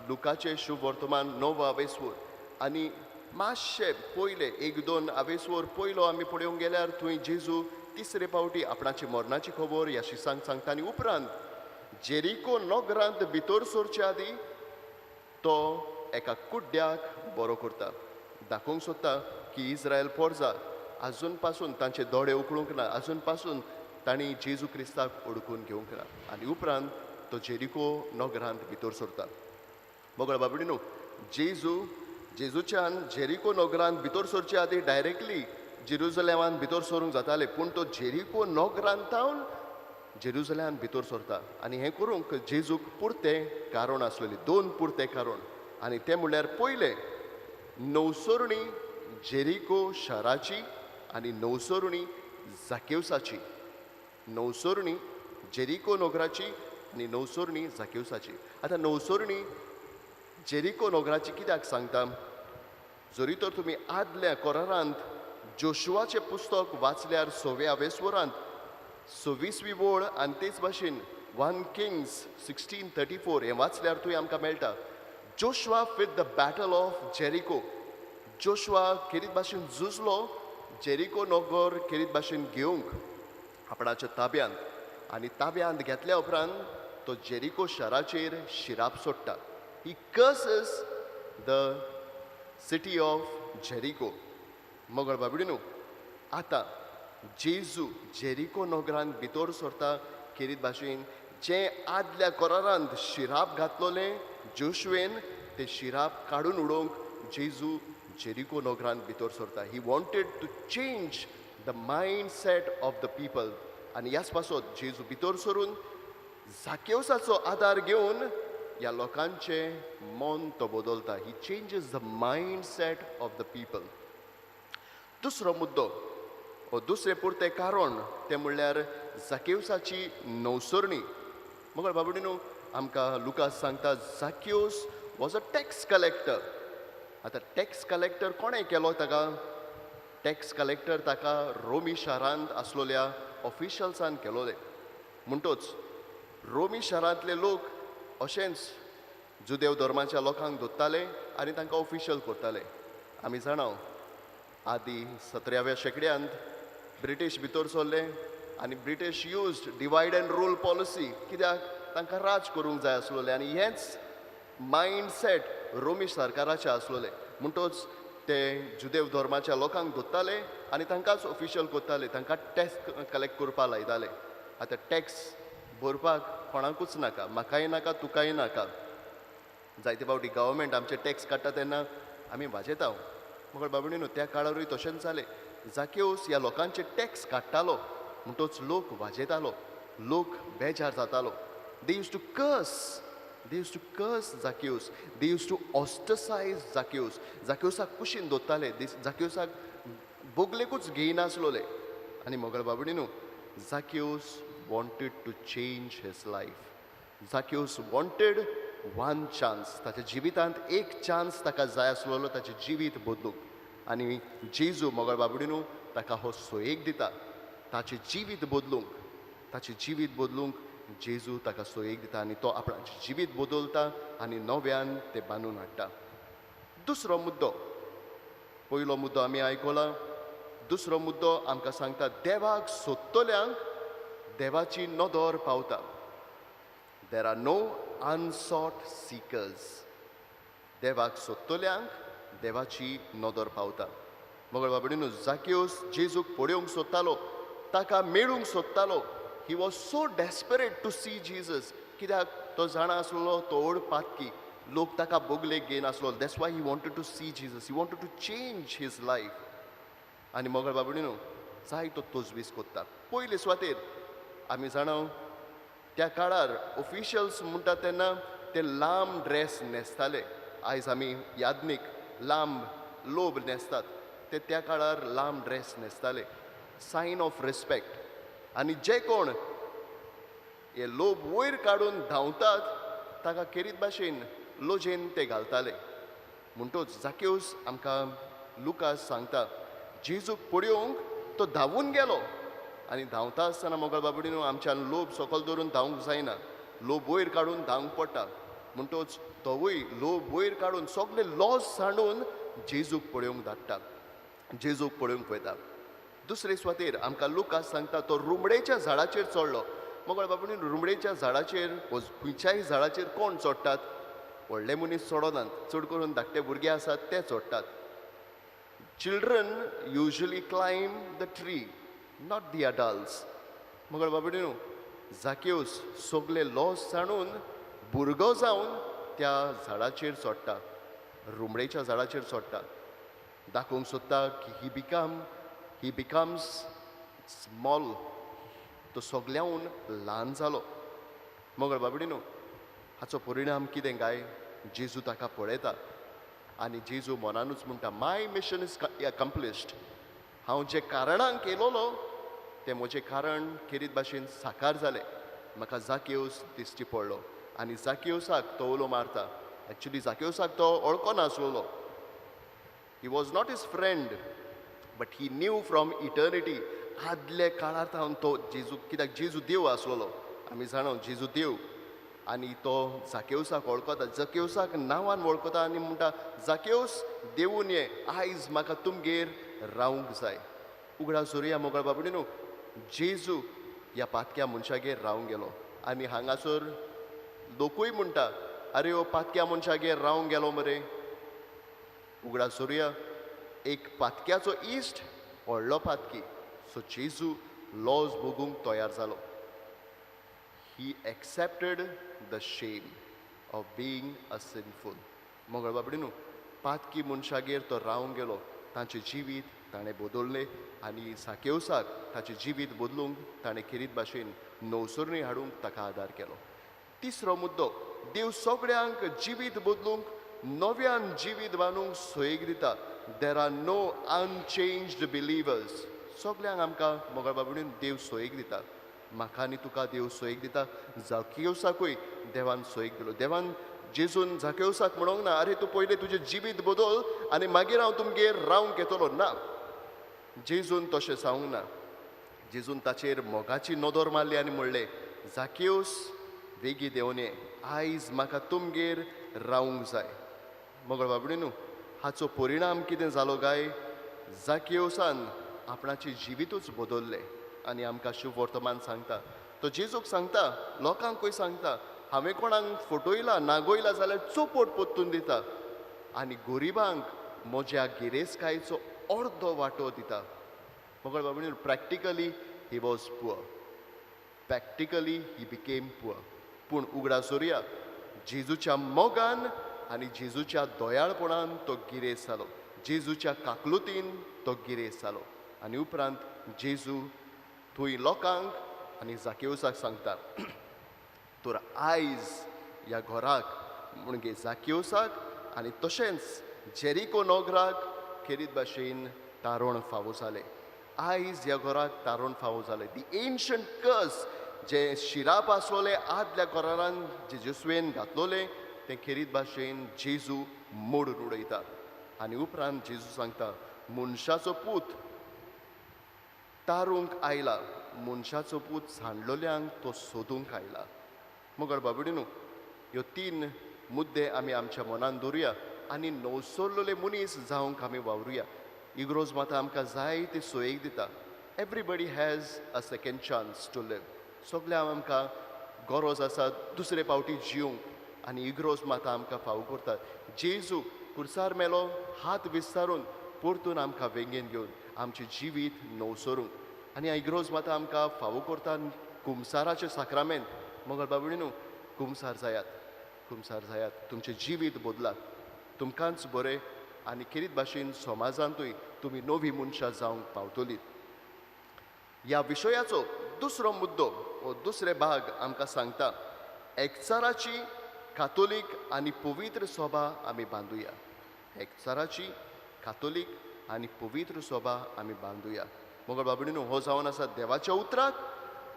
[SPEAKER 4] लुकाचें शुभ वर्तमान 9 आवेसवर. आनी मातशें पयलें 1-2 आवेसवर पयलो आमी पळोवंक गेल्यार थंय जेजू 3रे पावटी आपणाची मरणाची खबर ह्या शिसांक सांगता. आनी उपरांत जेरिको नगरांत भितर सरचे आदी तो एका कुड्ड्याक बरो करता. दाखोवंक सोदता की इस्रायल पोरजा आजून पासून तांचे दोळे उकळूंक ना, आजून पासून तांणी जेजू क्रिस्ताक ओडकून घेवंक ना. आनी उपरांत तो जेरिको नगरांत भितर सरता. मोगळ बाबडी न्हू, जेजूच्यान जेरिको नगरांत भितर सरचे आदी डायरेक्टली जेरुजलेमान भितर सरूंक जाताले, पूण तो जेरिको नगरांतावन जेरुजलेमान भितर सरता. आनी हें करूंक जेजूक पुरतें कारण आसलेलें, 2 पुरतें कारण. आनी तें म्हणल्यार पयलें नवसरणी जेरिको शाराची आनी नवसरणी जाकेवसाची. नवसरणी जेरिको नगराची आनी नवसरणी जाकेवसाची. आतां नवसरणी जेरिको नगराची कित्याक सांगता? जरी तर तुमी आदल्या कोरारांत जोशुआचें पुस्तक वाचल्यार 6व्या आवेसवरांत 26वी वळ आनी तेच भाशेन 1 Kings 16:34 हें वाचल्यार थंय आमकां मेळटा Joshua with the battle of Jericho. Joshua खेरीत भाशेन झुजलो जेरिको नगर खेरीत भाशेन घेवंक आपणाच्या ताब्यांत, आनी ताब्यांत घेतल्या उपरांत तो जेरिको शाराचेर शिराप सोडटा. He curses the city of Jericho. मगळ बाबडी न्हू, आतां जेजू जेरिको नगरांत भितर सरता खेरीत भाशेन जें आदल्या कोरारांत शिराप घातलोलें जोशुएन ते शिराप काडून उडोवंक जेजू जेरिको नगरांत भितर सरता. He wanted to change the mindset of the people. आनी ह्याच पासत जेजू भितर सरून जाकेवसाचो आदार घेवन ह्या लोकांचें मन तो बदलता. He changes the mindset of the people. दुसरो मुद्दो वो दुसरें पुरतें कारण तें म्हणल्यार जाकेवसाची नवसरणी. मगळ बाबडी न्हू, आमकां लुकास सांगता Zacchaeus was a tax collector. आतां टॅक्स कलेक्टर कोणें केलो ताका? टॅक्स कलेक्टर ताका रोमी शारांत आसलोल्या ऑफिशल्सान केलोले. म्हणटोच रोमी शारांतले लोक अशेंच जुदेव धर्माच्या लोकांक धरताले आनी तांकां ऑफिशल करताले. आमी जाणा आदी 17व्या शेंकड्यांत ब्रिटीश भितर सरले आनी British used divide and rule policy. कित्याक? तांकां राज करूंक जाय आसलोलें आनी हेंच मायंडसेट रोमी सरकाराचें आसलोलें. म्हणटोच ते जुदेव धर्माच्या लोकांक धरताले आनी तांकांच ऑफिशियल करताले, तांकां टॅक्स कलेक्ट करपाक लायताले. आतां टॅक्स भरपाक कोणाकूच नाका, म्हाकाय नाका, तुकाय नाका. जायते फावटी गव्हर्मेंट आमचे टॅक्स काडटा तेन्ना आमी वाजेता. मगळ बाबडी न्हू, त्या काळारूय तशेंच जालें. जाकेवस ह्या लोकांचे टॅक्स काडटालो, म्हणटोच लोक वाजेतालो, लोक बेजार जातालो. They used to curse, they used to curse Zacchaeus, they used to ostracize Zacchaeus. जाकेवसाक कुशीन दवरताले, जाकेवसाक बोगलेकूच घेयनासलोले. आनी मगळ बाबडी न्हू, Zacchaeus wanted to change his life. Zacchaeus wanted one chance. ताच्या जिवितांत एक चान्स ताका जाय आसलोलो ताचें जिवीत बदलूंक. आनी जेजू मगळ बाबडी न्हू ताका हो सोयेक दिता ताचें जिवीत बदलूंक. ताचें जिवीत बदलूंक जेजू ताका सोयेक दिता आनी तो आपणाचें जिवीत बदलता आनी नव्यान तें बांदून हाडटा. दुसरो मुद्दो, पयलो मुद्दो आमी आयकला. दुसरो मुद्दो आमकां सांगता देवाक सोदतल्यांक देवाची नदर पावता. There are no unsought seekers. देवाक सोदतल्यांक देवाची नदर पावता. मगळ बाबडी न्हू, जाकेवस जेजूक पळोवंक सोदतालो, ताका मेळूंक सोदतालो. He was so desperate to see Jesus. कित्याक? तो जाणा आसलो तो ओड पातकी, लोक ताका बोगलेक घेयनासलो. That's why he wanted to see Jesus. He wanted to change his life. आनी मगळ बाबडी न्हू, जाय तो तजवीज कोत्ता. पयले सुवातेर आमी जाणा त्या काळार ऑफिशियल्स म्हणटा तेन्ना ते लांब ड्रेस न्हेसताले. आयज आमी यादनीक लांब लोब न्हेसतात, ते त्या काळार लांब ड्रेस न्हेसताले, सायन ऑफ रिस्पेक्ट. आनी जे कोण हे लोब वयर काडून धांवतात ताका खेरीत भाशेन लोजेन ते घालताले. म्हणटोच जाकेवस आमकां लुकास सांगता जेजूक पळोवंक तो धांवून गेलो. आनी धांवता आसतना मोगल बाबडीनो आमच्यान लोब सकयल दवरून धांवंक जायना, लोब वयर काडून धांवंक पडटा. म्हणटोच तोवूय लोब वयर काडून सगळे लॉस सांडून जेजूक पळोवंक धाडटा, जेजूक पळोवंक वयता. दुसरे सुवातेर आमकां लुकास सांगता तो रुमडेच्या झाडाचेर चडलो. मोगल बाबडीन रुमडेच्या झाडाचेर खंयच्याय झाडाचेर कोण चडटात? व्हडले मनीस चडनात, चड करून धाकटे भुरगे आसात ते चडटात. Children usually climb the tree, not the adults. मगळ बाबडीनो जाकेवस सगळे लॉस सांडून भुरगो जावन त्या झाडाचेर चडटा, रुमडेच्या झाडाचेर चडटा. दाखोवंक सोदता की ही बिकम्स स्मॉल, तो सगळ्याहून ल्हान जालो. मगळ बाबडीनो हाचो परिणाम कितें काय? जेजू ताका पळयता आनी जेजू मनानूच म्हणटा माय मिशन is अकम्प्लिश्ड. हांव जे कारणांक केलोलो तें म्हजें कारण खेरीत भाशेन साकार जालें. म्हाका जाकेवस दिश्टी पडलो. आनी जाकेवसाक तो उलो मारता. एक्चुली जाकेवसाक तो वळखनासलेलो, he was not his friend, but he knew from eternity. आदले काळार सावन तो जेजू, कित्याक जेजू देव आसलेलो, आमी जाणा जेजू देव. आनी तो जाकेवसाक वळखता, जाकेवसाक नांवान वळखता आनी म्हणटा जाकेवस देवून ये, आयज म्हाका तुमगेर रावंक जाय. उगडास धरुया मोगळ बाबडी न्हू, जेजू ह्या पातक्या मनशागेर रावंक गेलो. आनी हांगासर लोकूय म्हणटा आरे हो पातक्या मनशागेर रावंक गेलो मरे. उगडास धरुया एक पातक्याचो इश्ट व्हडलो पातकी. सो जेजू लॉज भोगूंक तयार जालो. He accepted the shame of being a sinful. मोगळ बाबडी न्हू, पातकी मनशागेर तो रावंक गेलो, तांचें जिवीत ताणें बदललें आनी साकेवसाक ताचें जिवीत बदलूंक ताणें खेरीत भाशेन नवसरणी हाडूंक ताका आदार केलो. तिसरो मुद्दो, देव सगळ्यांक जिवीत बदलूंक, नव्यान जिवीत बांदूंक सोयीक दिता. There are no unchanged believers. सगळ्यांक आमकां मोगळ बाबडीन देव सोयीक दिता. म्हाका आनी तुका देव सोयीक दिता. जाकेवसाकूय देवान सोयीक दिलो. देवान जेजून जाकेवसाक म्हणूंक ना अरे तूं पयलें तुजें जिवीत बदल आनी मागीर हांव तुमगेर रावंक येतलो. ना, जेजून तशें सांगूंक ना. जेजून ताचेर मोगाची नदर मारली आनी म्हणलें जाकेवस वेगीं देंवन ये, आयज म्हाका तुमगेर रावंक जाय. मोगळ बाबडी न्हू, हाचो परिणाम कितें जालो काय? जाकेवसान आपणाचें जिवितूच बदललें. आनी आमकां शुभ वर्तमान सांगता, तो जेजूक सांगता, लोकांकूय सांगता, हांवें कोणाक फटयला नागोयला जाल्यार चोपट परतून दिता आनी गरिबांक म्हज्या गिरेस्तकायेचो अर्दो वांटो दिता. मोगळ बाबडी, practically he was poor, practically he became poor. पूण उगडास धरुया जेजूच्या मोगान आनी जेजूच्या दयाळपणान तो गिरेस्त जालो, जेजूच्या काकलुतीन तो गिरेस्त जालो. आनी उपरांत जेजू थंय लोकांक आनी जाकेवसाक सांगता तर आयज ह्या घराक म्हणजे जाकेवसाक आनी तशेंच जेरिको नगराक खेरीत भाशेन तारण फावो जालें. आयज ह्या घराक तारण फावो जालें. दी एन्शंट कर्स जे शिराप आसलोले आदल्या करारान जे जेसुवेन घातलोलें तें खेरीत भाशेन जेजू मोडून उडयता. आनी उपरांत जेजू सांगता मनशाचो पूत तारूंक आयला, मनशाचो पूत सांडलोल्यांक तो सोदूंक आयला. मगर बाबडी न्हू, ह्यो तीन मुद्दे आमी आमच्या मनान दवरुया आनी नवसरलेले मनीस जावंक आमी वावरुया. इग्रोज माता आमकां जाय ती सोयीक दिता. Everybody has a second chance to live. सगळ्यांक आमकां गरज आसा दुसरे फावटी जिवंक आनी इग्रोज माता आमकां फावो करता. जेजू कुर्सार मेलो हात विस्तारून परतून आमकां वेंगेन घेवन आमचें जिवीत नवसरूंक. आनी इग्रोज माता आमकां फावो करता कुमसाराचें साक्रामेंत. मगर बाबडी न्हू, कुमसार जायात, कुमसार जायात, तुमचें जिवीत बदलात, तुमकांच बरें आनी खेरीत भाशेन समाजांतूय तुमी नवी मनशां जावंक पावतलीं. ह्या विशयाचो दुसरो मुद्दो वो दुसरे भाग आमकां सांगता एकचाराची कातोलीक आनी पवित्र सभा आमी बांदुया. एकचाराची कातोलीक आनी पवित्र सभा आमी बांदुया. मगर बाबडी न्हू, हो जावन आसा देवाच्या उतराक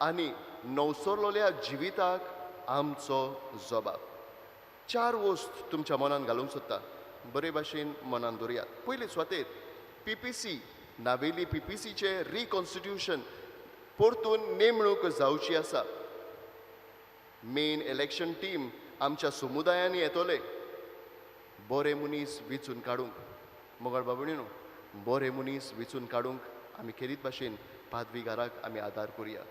[SPEAKER 4] आनी नवसरलोल्या जिविताक आमचो जबाब. चार वस्त तुमच्या मनान घालूंक सोदता, बरे भाशेन मनान दवरयात. पयले सुवातेर P P C Navelim P P सीचें रिकॉन्स्टिट्यूशन परतून नेमणूक जावची आसा. मेन इलेक्शन टीम आमच्या समुदायांनी येतले बरे मनीस विचून काडूंक. मोगाळ बाबणीनो, बरे मनीस विचून काडूंक आमी खेरीत भाशेन पादवीगाराक आमी आदार करुया.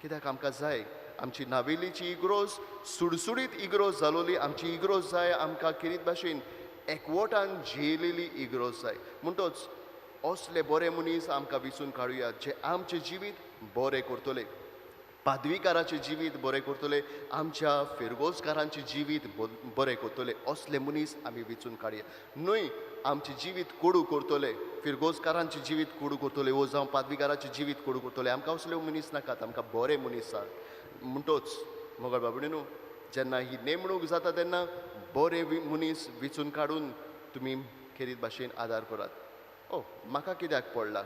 [SPEAKER 4] कित्याक आमकां जाय आमची नावेलीची इग्रोज सुडसुडीत इग्रोज जालोली आमची इग्रोज जाय, आमकां खेरीत भाशेन एकवटान जियेलेली इग्रोज जाय. म्हणटोच असले बरे मनीस आमकां विचून काडुया जे आमचें जिवीत बरें करतले, पादवीकाराचें जिवीत बरें करतले, आमच्या फिरगोजकारांचें जिवीत बरें करतले. असले मनीस आमी विचून काडया. न्हय आमचें जिवीत कोडू करतले, फिरगोजकारांचें जिवीत कोडू करतले वो जावं पादवीकाराचें जिवीत कोडू करतले, आमकां असले मनीस नाकात, आमकां बरे मनीस जाय. म्हणटोच मोगाळ बाबडी न्हू, जेन्ना ही नेमणूक जाता तेन्ना बरे मनीस विचून काडून तुमी खेरीत भाशेन आदार करात. ओ म्हाका कित्याक पडला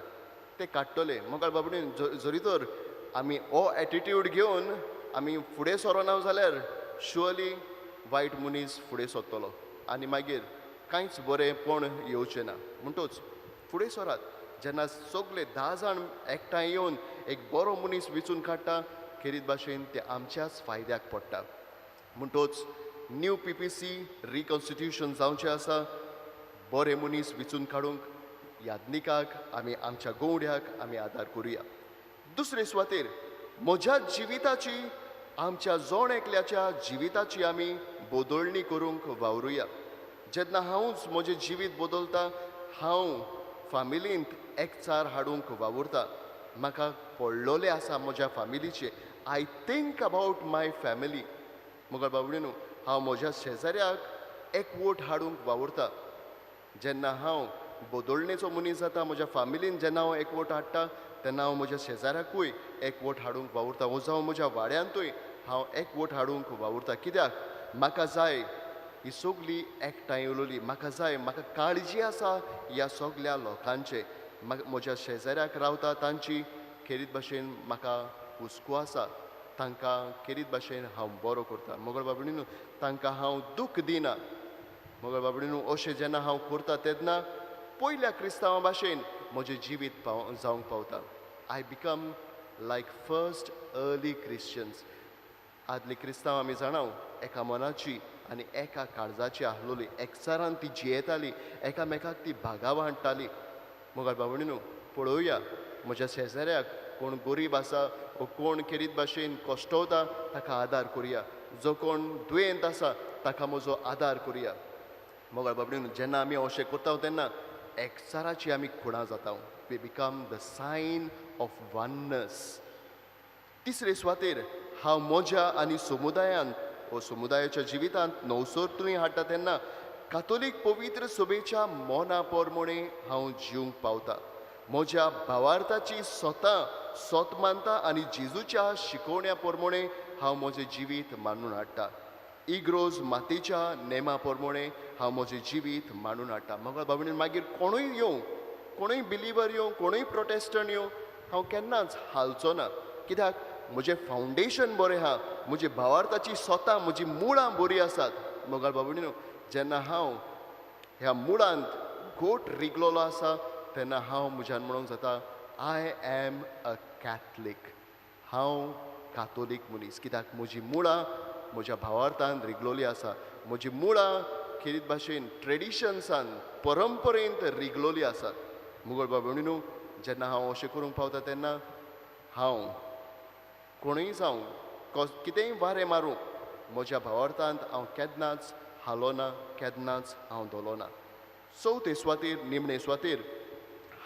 [SPEAKER 4] ते काडटले. मोगाळ बाबडी, जरी तर आमी हो एटिट्यूड घेवन आमी फुडें सरोना जाल्यार शुअरली वायट मनीस फुडें सरतलो आनी मागीर कांयच बरेंपण येवचें ना. म्हणटोच फुडें सरात. जेन्ना सगळे 10 जाण एकठांय येवन एक बरो मनीस विचून काडटा खेरीत भाशेन ते आमच्याच फायद्याक पडटा. म्हणटोच new P P C reconstitution जावचें आसा. बरे मनीस विचून काडूंक याज्ञिकाक आमी आमच्या गवड्याक आमी आदार करुया. दुसरे सुवातेर म्हज्या जिविताची आमच्या जण एकल्याच्या जिविताची आमी बदलणी करूंक वावरुया. जेन्ना हांवूच म्हजें जिवीत बदलता, हांव फामिलींत एकचार हाडूंक वावुरता. म्हाका पडलोलें आसा म्हज्या फामिलीचें. I think about my family. मोगाळ बाबडी न्हू, हांव म्हज्या शेजाऱ्याक एकवट हाडूंक वावुरता. जेन्ना हांव बदलणेचो मनीस जाता, म्हज्या फामिलीन जेन्ना हांव एकवट हाडटा तेन्ना हांव म्हज्या शेजाऱ्याकूय एकवट हाडूंक वावुरता, वो जावं म्हज्या वाड्यांतूय हांव एकवट हाडूंक वावुरता. कित्याक म्हाका जाय ही सगळी एकठांय उलोवली, म्हाका जाय, म्हाका काळजी आसा ह्या सगल्या लोकांचे. म्हज्या शेजाऱ्याक रावता तांची खेरीत भाशेन म्हाका हुस्को आसा, तांकां खेरीत भाशेन हांव बरो करता. मोगाळ बाबडी न्हू, तांकां हांव दूख दिना. मोगाळ बाबडी न्हू, अशें जेन्ना हांव करता तेन्ना पयल्या क्रिस्तांवा भाशेन म्हजें जिवीत जावंक पावता. I become like first early Christians. आदली क्रिस्तांव आमी जाणाव एका मनाची आनी एका काळजाची आहलोली, एकचारान ती जियेताली, एकामेकाक ती भागाव हाडटाली. मोगाळ बाबडी न्हू, पळोवया म्हज्या शेजाऱ्याक कोण गरीब आसा वो कोण खेरीत भाशेन कश्टवता ताका आदार करुया, जो कोण दुयेंत आसा ताका म्हजो आदार करुया. मोगाळ बाबडी न्हू, जेन्ना आमी अशें करता तेन्ना एकचाराची आमी खुणां जाता. We become the sign of oneness. तिसरे सुवातेर हांव म्हज्या आनी समुदायांत वो समुदायाच्या जिवितांत नवसरतूय हाडटा तेन्ना कातोलीक पवित्र सभेच्या मना प्रमाणे हांव जिवंक पावता. म्हज्या भावार्थाची स्वता सोत मानता आनी जेजूच्या शिकोवण्या प्रमाणे हांव म्हजें जिवीत मांडून हाडटा. इग्रोज मातेच्या नेमा प्रमाणे हांव म्हजें जिवीत मांडून हाडटा. मोगाळ बाबणी, मागीर कोणूय येवं, कोणूय बिलीवर येवं, कोणूय प्रोटेस्टंट येवं, हांव केन्नाच हालचो ना. कित्याक म्हजें फावंडेशन बरें आहा, म्हजी भावार्थाची स्वता म्हजी मुळां बरीं आसात. मोगाळ बाबणी न्हू, जेन्ना हांव ह्या मुळांत घोट रिगलोलो आसा तेन्ना हांव म्हज्यान म्हणूंक जाता I am a Catholic. हांव कातोलीक मनीस. कित्याक म्हजी मुळां म्हज्या भावार्थान रिगलोली आसा, म्हजी मुळां खेरीत भाशेन ट्रेडिशन्सान परंपरेंत रिगलोली आसात. मोगाळ बाबणी न्हू, जेन्ना हांव अशें करूंक पावता तेन्ना हांव कोणूय जावं कितेंय वारें मारूं म्हज्या भावार्थांत हांव केन्नाच हालो ना, केन्नाच हांव धोलो ना. चवथे सुवातेर, निमणे सुवातेर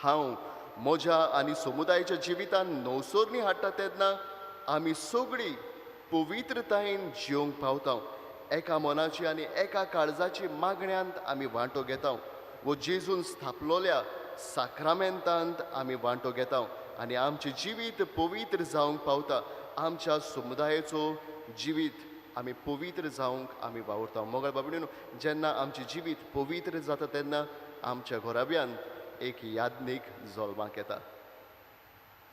[SPEAKER 4] हांव म्हज्या आनी समुदायाच्या जिवितान नवसरणी हाडटा तेन्ना आमी सगळीं पवित्रतायेन जिवंक पावता. एका मनाची आनी एका काळजाची मागण्यांत आमी वांटो घेता वो जेजून स्थापलोल्या साक्रामेंतांत आमी वांटो घेता आनी आमचें जिवीत पवित्र जावंक पावता. आमच्या समुदायाचो जिवीत आमी पवित्र जावंक आमी वावुरता. मोगाळ बाबडी न्हू, जेन्ना आमचें जिवीत पवित्र जाता तेन्ना आमच्या घराब्यांत एक याज्ञीक जल्माक येता.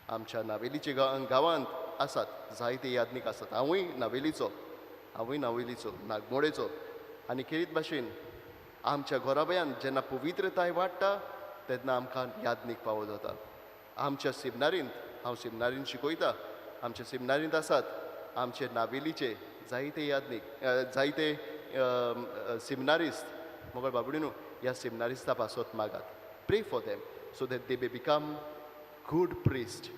[SPEAKER 4] आमच्या नावेलीच्या गांवांत आसात, जायते याज्ञीक आसात. हांवूय नावेलीचो, हांवूय नावेलीचो, नागमोडेचो. आनी खेरीत भाशेन आमच्या घोराब्यान जेन्ना पवित्रताय वाडटा तेन्ना आमकां याज्ञीक फावो जाता. आमच्या सिमनारींत, हांव सिमनारींत शिकयता, आमच्या सिमनारींत आसात आमचे नावेलीचे जायते याज्ञीक, जायते सिमनारिस्त. मोगळ बाबडीनू, ह्या सिमनारिस्ता पासत मागात. Pray for them so that they may become good priest.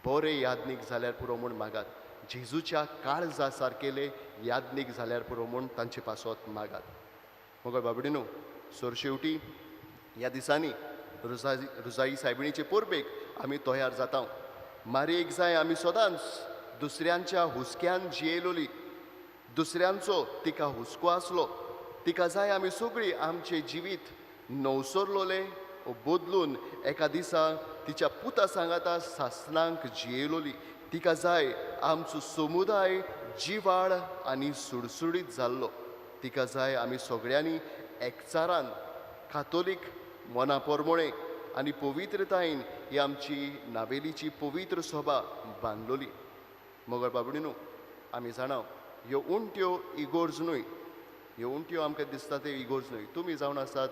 [SPEAKER 4] बरे याज्ञीक जाल्यार पुरो म्हूण मागात. जेजूच्या काळजा सारकेले याज्ञीक जाल्यार पुरो म्हूण तांचे पासत मागात. मोगळ बाबडीनू, सरशेवटी ह्या दिसांनी रुजाई सायबिणीचे परबेक आमी तयार जाता. मारयेक जाय आमी सदांच दुसऱ्यांच्या हुस्क्यान जियेलोली, दुसऱ्यांचो तिका हुस्को आसलो. तिका जाय आमी सगळीं आमचें जिवीत नवसरलोलें बदलून एका दिसा तिच्या पुता सांगाता सासणांक जियेलोली. तिका जाय आमचो समुदाय जिवाळ आनी सुडसुडीत जाल्लो. तिका जाय आमी सगळ्यांनी एकचारान कातोलीक मना पोरमोळे आनी पवित्रतायेन ही आमची नावेलीची पवित्र सभा बांदलोली. मगर बाबडी न्हू, आमी जाणा ह्यो उणट्यो इगोर्ज न्हय, ह्यो उणट्यो आमकां दिसता त्यो इगोर्ज न्हय. तुमी जावन आसात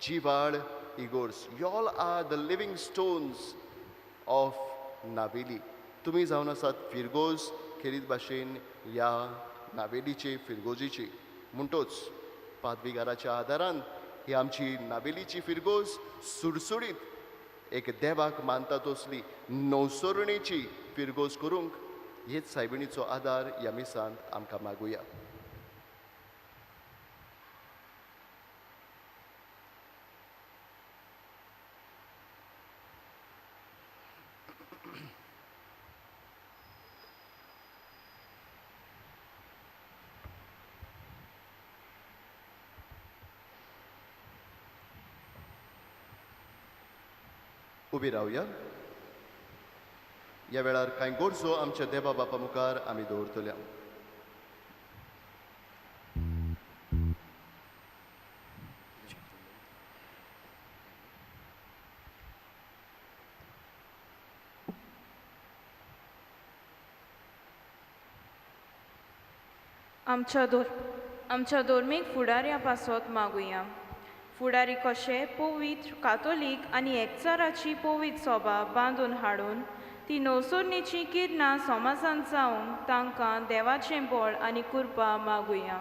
[SPEAKER 4] जिवाळ इगोर्ज. Y'all are the living stones of Navelim. तुमी जावन आसात फिरगोज खेरीत भाशेन ह्या नावेलीचे फिरगोजीची. म्हणटोच पादविगाराच्या आदारान ही आमची नावेलीची फिरगोज सुडसुडीत एक देवाक मानता तसली नवसरणेची फिरगोज करूंक हेच सायबिणीचो आदार ह्या मिसांत आमकां मागुया. उबी रावया. ह्या वेळार कांय गरजो आमच्या देवा बापा मुखार आमी दवरतल्या.
[SPEAKER 7] आमच्या धर्मीक फुडाऱ्या पासत मागुया. फुडारी कशे पवित्र कातोलीक आनी एकचाराची पवित्र सोबा बांदून हाडून ती नवसरणीची किरणां समाजांत जावंक तांकां देवाचें बळ आनी कृपा मागुया.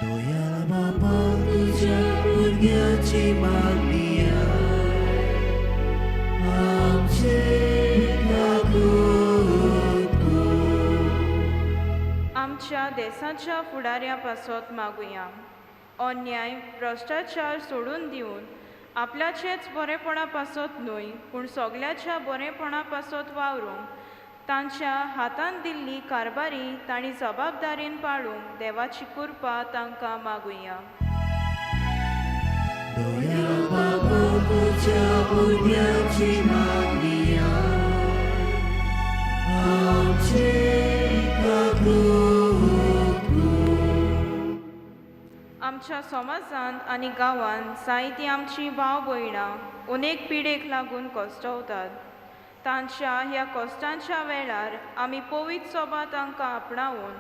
[SPEAKER 1] दयाळ बापा तुज्या भुरग्याची मागणिया आमचेर काकूट कर.
[SPEAKER 7] आमच्या देशाच्या फुडाऱ्या पासत मागुया. अन्याय भ्रश्टाचार सोडून दिवन आपल्याचेच बरेपणा पासत न्हय पूण सगळ्याच्या बरेपणा पासत वावरूंक तांच्या हातान दिल्ली कारभारी तांणी जबाबदारीन पाळूंक देवाची कृपा तांकां मागुया.
[SPEAKER 1] दयाळ बापा तुज्या भुरग्याची मागणिया आमचेर काकूट कर.
[SPEAKER 7] आमच्या समाजांत आनी गांवांत जायतीं आमचीं भाव भयणां अनेक पिडेक लागून कश्टवतात. तांच्या ह्या कश्टांच्या वेळार आमी पवित्र सोबा तांकां आपणावन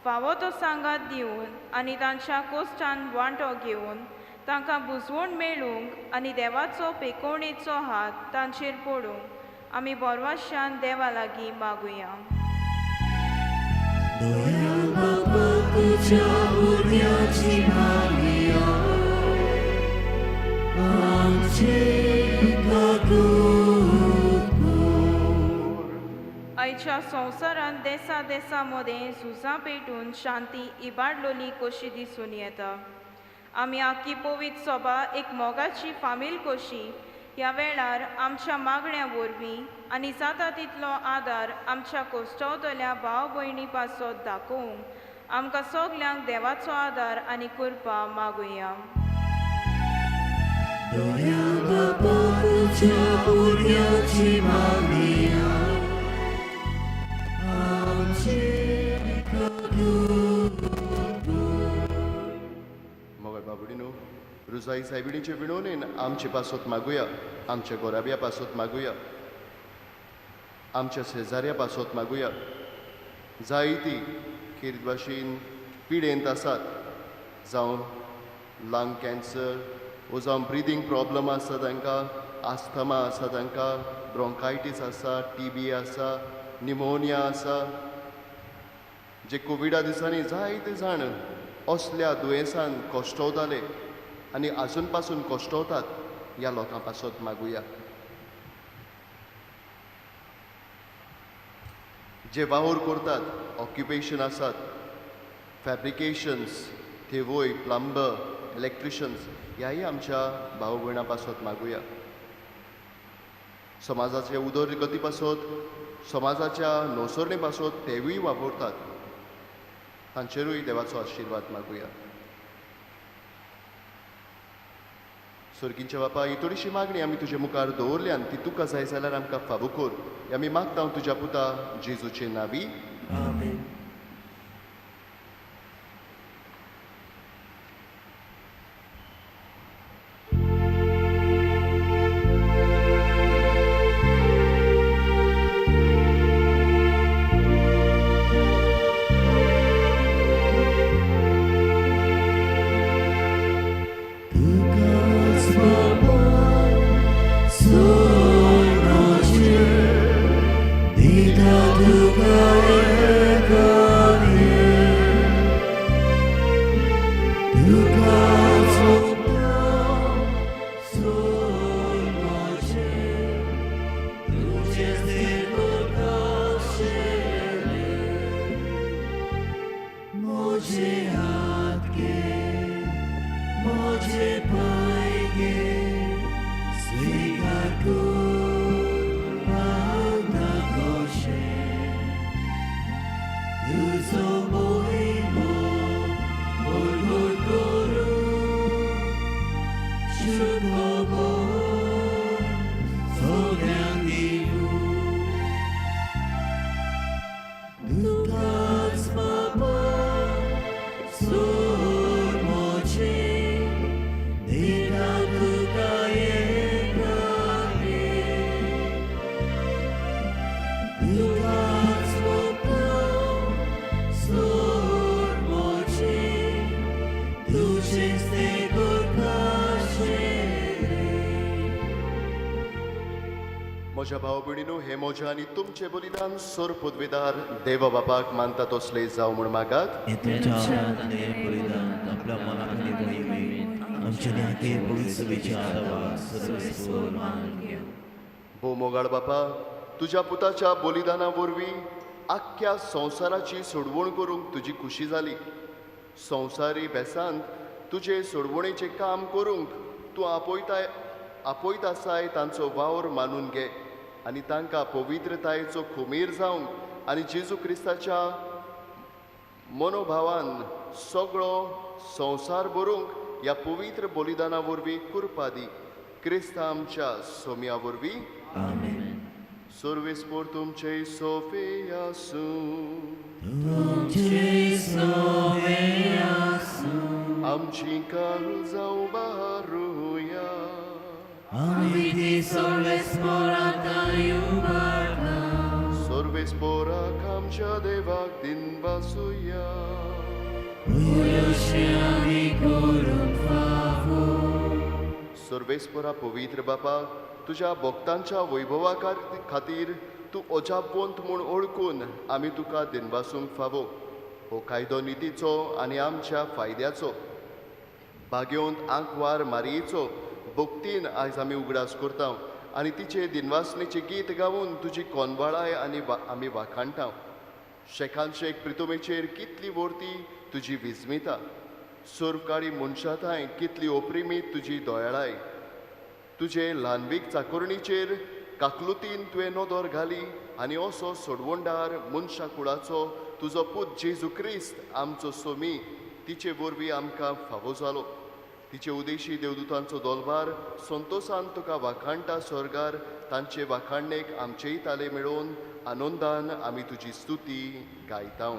[SPEAKER 7] फावो तो सांगात दिवन आनी तांच्या कश्टान वांटो घेवन तांकां बुजवण मेळूंक आनी देवाचो पेकोवणेचो हात तांचेर पडूंक आमी बोरवाशान देवा लागीं मागुया.
[SPEAKER 1] दयाळ बापा तुज्या भुरग्याची मागणिया आमचेर काकूट कर.
[SPEAKER 7] आयच्या संवसारांत देसा देसा मदें झुजां पेटून शांती इबाडलोली कशी दिसून येता. आमी आख्खी पवित्र सभा एक मोगाची फामील कशी ह्या वेळार आमच्या मागण्या वरवीं आनी जाता तितलो आदार आमच्या कोश्टवतल्या भाव भयणी पासत दाखोवंक आमकां सगल्यांक देवाचो आदार आनी कृपा मागुया.
[SPEAKER 1] दयाळ बापा तुज्या भुरग्याची मागणिया आमचेर काकूट कर.
[SPEAKER 4] मगर बाबडीनो, रुजाई सायबिणीचे विणोनेन आमचे पासत मागुया, आमच्या गोराब्या पासत मागुया. आमच्या शेजाऱ्या पासत मागुया. जायती खेरीत भाशेन पिडेंत आसात, जावं लंग कॅन्सर वो जावं ब्रिदींग प्रॉब्लम आसा तांकां, आस्थमा आसा तांकां, ब्रोंकायटीस आसा, टीबी आसा, निमोनिया आसा. जे कोविडा दिसांनी जायते जाण असल्या दुयेंसान कश्टवताले आनी आजून पासून कश्टवतात, ह्या लोकां पासत मागुया. जे वावर करतात, ऑक्युपेशन आसात, फॅब्रिकेशन्स, थेवोय, प्लंबर, इलेक्ट्रिशन्स, ह्याय आमच्या भाव भयणां पासत मागुया. समाजाचे उदरगती पासत, समाजाच्या नोसरणे पासत तेवूय वापरतात, तांचेरूय देवाचो आशिर्वाद मागुया. सर्गींच्या बापा, ही थोडीशी मागणी आमी तुजे मुखार दवरल्यान ती तुका जाय जाल्यार आमकां फावो कर. आमी मागता तुज्या पुता जेजूचे नांवी,
[SPEAKER 1] आमेन.
[SPEAKER 4] म्हज्या भाव भयणीनो, हे म्हजें आनी तुमचें बलिदान सोर पदवेदार देवा बापाक मानता तसलें जावं म्हूण मागात. भोव मोगाळ बापा, तुज्या पुताच्या बलिदाना वरवीं आख्ख्या संवसाराची सोडवण करूंक तुजी खुशी जाली. संवसारी बेसांत तुजे सोडवणेचें काम करूंक तूं आपयत आसाय तांचो वावर मानून घे आनी तांकां पवित्रतायेचो खुमीर जावंक आनी जेजू क्रिस्ताच्या मनोभावान सगळो संवसार भरूंक ह्या पवित्र बलिदाना वरवीं कृपा दी. क्रिस्ता आमच्या सोम्या वरवीं.
[SPEAKER 1] आमेन.
[SPEAKER 4] सर्वेस्पोर तुमचे सोफे आसूं. आमची काल जावं बारुया. सर्वेस्पोराक आमच्या देवाक दिनवासुया. सर्वेस्पोरा पवित्र बापा, तुज्या भक्तांच्या वैभवा खातीर तूं अजापवंत म्हूण ओळखून आमी तुका दिनवासूंक फावो. हो कायदो नितीचो आनी आमच्या फायद्याचो, भाग्योंत आंकवार मारयेचो भक्तीन आयज आमी उगडास करता आनी तिचे दिनवासनेचें गीत गावन तुजी कोनवाळाय आनी आमी वाखाणटा. शेखान शेख प्रितोमेचेर कितली वर्ती तुजी विजमिता, सोरकाळी मनशाथांय कितली ओप्रिमीत तुजी दयाळाय. तुजे ल्हानवीक चाकोरणीचेर काकलुतीन तुवें नदर घाली आनी असो सोडवणदार मनशा कुळाचो तुजो पूत जेजू क्रिस्त आमचो सोमी तिचे वरवीं आमकां फावो जालो. तिचे उदेशी देवदूतांचो दोलभार संतोसान तुका वाखाणटा स्वर्गार. तांचे वाखाणणेक आमचेय ताले मेळोवन आनंदान आमी तुजी स्तुती गायता.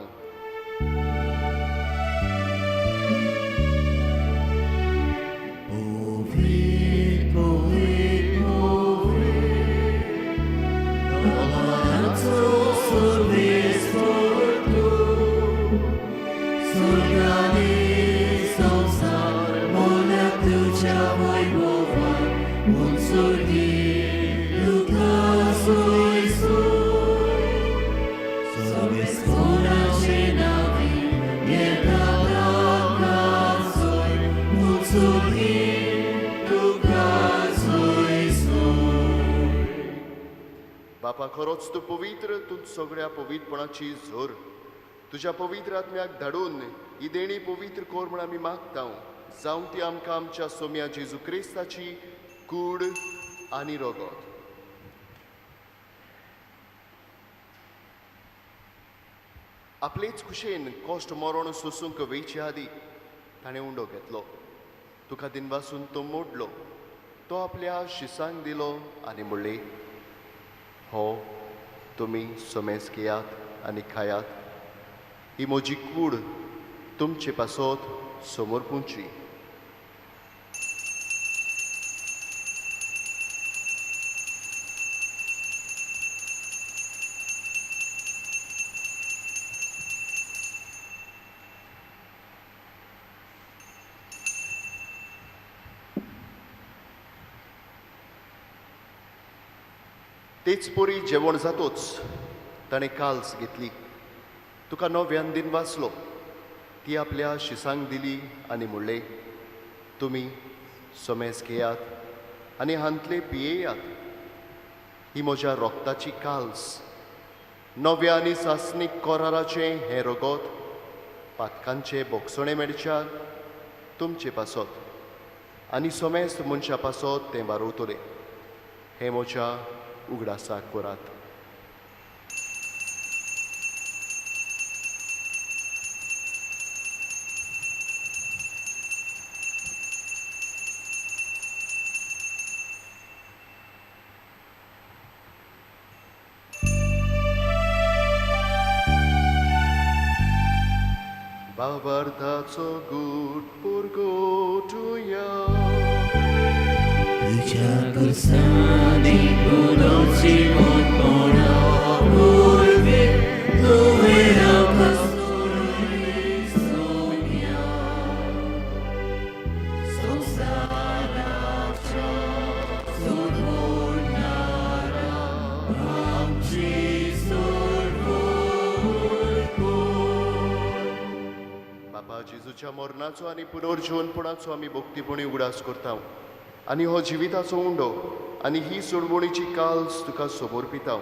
[SPEAKER 4] बापा खरोच तूं पवित्र, तूं सगळ्या पवित्रपणाची झोर. तुज्या पवित्र आत्म्याक धाडून ही देणी पवित्र कर म्हूण आमी मागता, जावं ती आमकां आमच्या सोम्या जेजू क्रिस्ताची कूड आनी रगत. आपलेच खुशेन कश्ट मरण सोसूंक वेचे आदी ताणें उंडो घेतलो, तुका दिनवासून तो मोडलो, तो आपल्या शिसांक दिलो आनी म्हणलें, हो तुमी समेज घेयात आनी खायात, ही म्हजी कूड तुमचे पासत समर्पूंची. तेच परी जेवण जातोच ताणें काल्स घेतली, तुका नव्यान दिन वाचलो, ती आपल्या शिसांक दिली आनी म्हणलें, तुमी समेज घेयात आनी हांतले पियेयात, ही म्हज्या रोगताची काल्स, नव्या आनी सासणीक कराराचें हें रगत पातकांचे बोगसणे मेळच्या तुमचे पासत आनी समेस्त मनशा पासत तें वारोवतलें, हें म्हज्या उगडासाक करात. बाबार्थाचो गूट पुरगोटुया
[SPEAKER 1] तुज्या कुसांनी पुरोची मोठपणा पुरवी तुवें आमकां सोडली सोम्या संवसाराच्या सोडवणारा आमची सोडवण कर.
[SPEAKER 4] बापा जेजूच्या मरणाचो आनी पुनर्जीवनपणाचो आमी भक्तीपणी उगडास करता आनी हो जिविताचो उंडो आनी ही सोडवणीची काल्स तुका समर्पिता.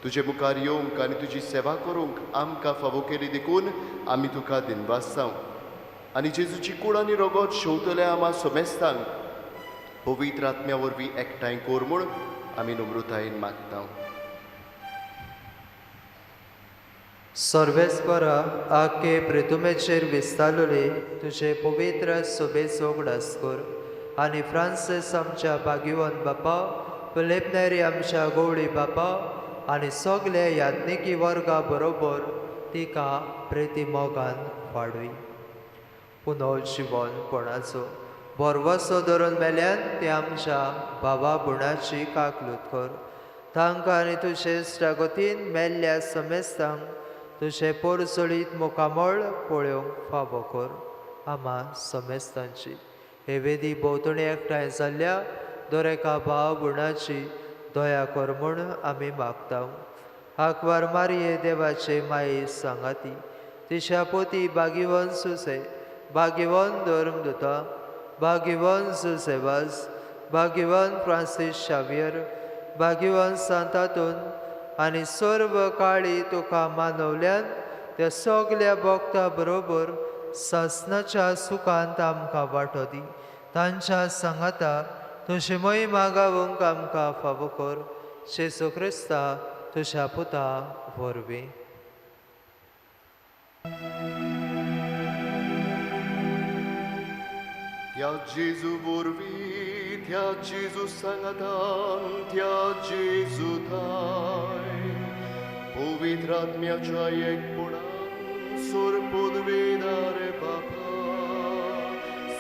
[SPEAKER 4] तुजे मुखार येवंक आनी तुजी सेवा करूंक आमकां फावो केली देखून आमी तुका दिनवासता आनी जेजूची कूड आनी रगत शेवतल्या आमा समेस्तांक पवित्र आत्म्या वरवीं एकठांय कर म्हूण आमी नम्रतायेन मागता.
[SPEAKER 2] सर्वेस्परा आखे प्रितुमेचेर विस्तारले तुजे पवित्र सोबेचो उगडास कर आनी फ्रांसीस आमच्या भाग्यवंत बापा, फिलीप नेरी आमच्या गवळी बापा आनी सगळे याज्ञिकी वर्गा बरोबर तिका प्रिती मोगान वाडय. पुनर्जिवनपणाचो भरवसो धरून मेल्यान ते आमच्या बाबा गुणाची काकलूत कर. तांकां आनी तुजे इश्टागतीन मेल्ल्या समेस्तांक तुजें पोरजळीत मुखामळ पळोवंक फावो कर. आमा समेस्तांची हे वेदी भोंवतणी एकठांय जाल्ल्या दर एका भाव गुणाची दया कर म्हूण आमी मागता. आंकवार मारये देवाचे माये सांगाती तिच्या पोती भाग्यवंत सुसे, भाग्यवंत धर्मदुता, भाग्यवंत जुसेवाज, भाग्यवंत फ्रांसीस शावियर, भाग्यवंत सांतातून आनी सर्व काळी तुका मानवल्यान त्या सगल्या भक्ता बरोबर सासनाच्या सुखांत आमकां वांटो दी. तांच्या सांगाता तुजी महिमा गावंक आमकां फावो कर. जेजू क्रिस्ता तुज्या पुता वरवीं.
[SPEAKER 4] त्या जेजू वरवीं, त्या जेजू सांगातान, त्या जेजू थाय पवित्र आत्म्याच्या एकपणान सोरपोदवेदार बापा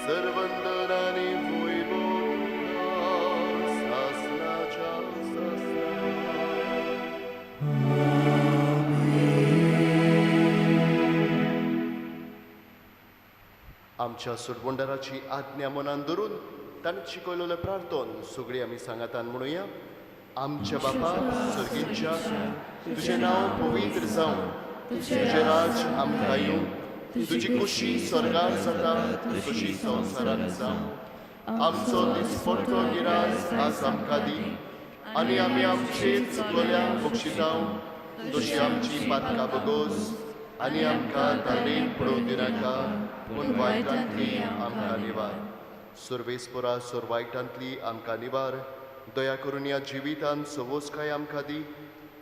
[SPEAKER 4] सर्वंदन आनी वैभव तुका सासनाच्या सासना. आमच्या सोडवणदाराची आज्ञा मनान धरून ताणें शिकयलेलें प्रार्थन सगळीं आमी सांगातान म्हणुया. आमच्या बापा सर्गींच्या, तुजें नांव पवित्र जावं, तुजें राज आमकां येवं, तुजी कुशी स्वर्गार जाता तशी संवसारांत जावं. आमचो दिसपट्टो गिरास आज आमकां दी आनी आमी आमचे चुकलोल्या बक्षितांव तशी आमची पातकां बगोस आनी आमकां ताणेन पडोवन दिनाका पूण वायटांतली आमकां निवार. सर्वेस्परा सोर वायटांतली आमकां निवार. दया करून ह्या जिवितान सवोसकाय आमकां दी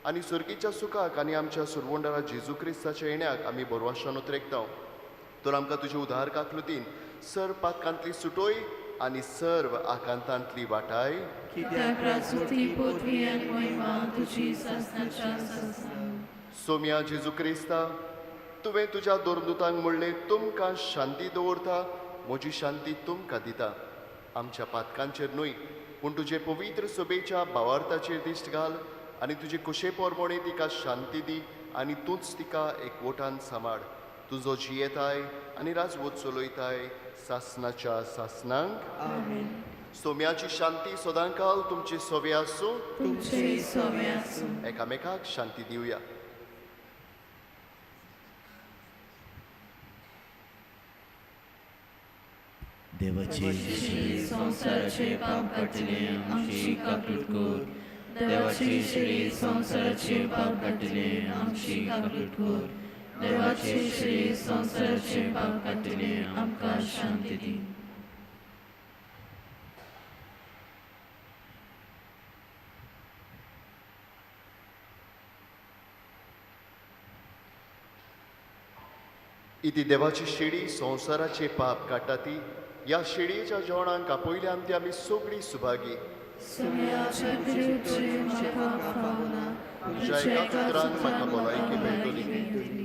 [SPEAKER 4] आनी सर्गीच्या सुखाक आनी आमच्या सुरवंडारा जेजू क्रिस्ताच्या येण्याक आमी बरवाशान उतरेकता. तर आमकां तुजे उदार काकलुतीन सर पातकांतली सुटोय आनी सर्व आकांतांतली वाटाय. सोम्या जेजू क्रिस्ता, तुवें तुज्या दोरदुतांक म्हणलें तुमकां शांती दवरता, म्हजी शांती तुमकां दिता. आमच्या पातकांचेर न्हय पूण तुजे पवित्र सभेच्या भावार्थाचेर दिश्ट घाल आनी तुजे कुशे पोरमोणे तिका शांती दी आनी तूंच तिका एकवटान सांबाळ. तुजो जियेताय आनी राजवत चलयताय सासनाच्या सासनांक. सोम्याची शांती सदांकाल तुमचे सोवे आसूं. एकामेकाक शांती दिवया.
[SPEAKER 1] देवाचे संवसाराचे पाप काडटले आमची काकूट कर. देवाची श्री संवसाराचे पाप काडटले आमची काकूट कर. देवाची श्री संवसाराचे पाप काडटले आमकां शांती दी.
[SPEAKER 4] इति देवाची शेडी संवसाराचे पाप काडटा ती. ह्या शेडयेच्या जेवणाक आपयल्यान ती आमी सगळीं सुभागी. तुज्या एका उतरान म्हाका भलायकी मेळटली.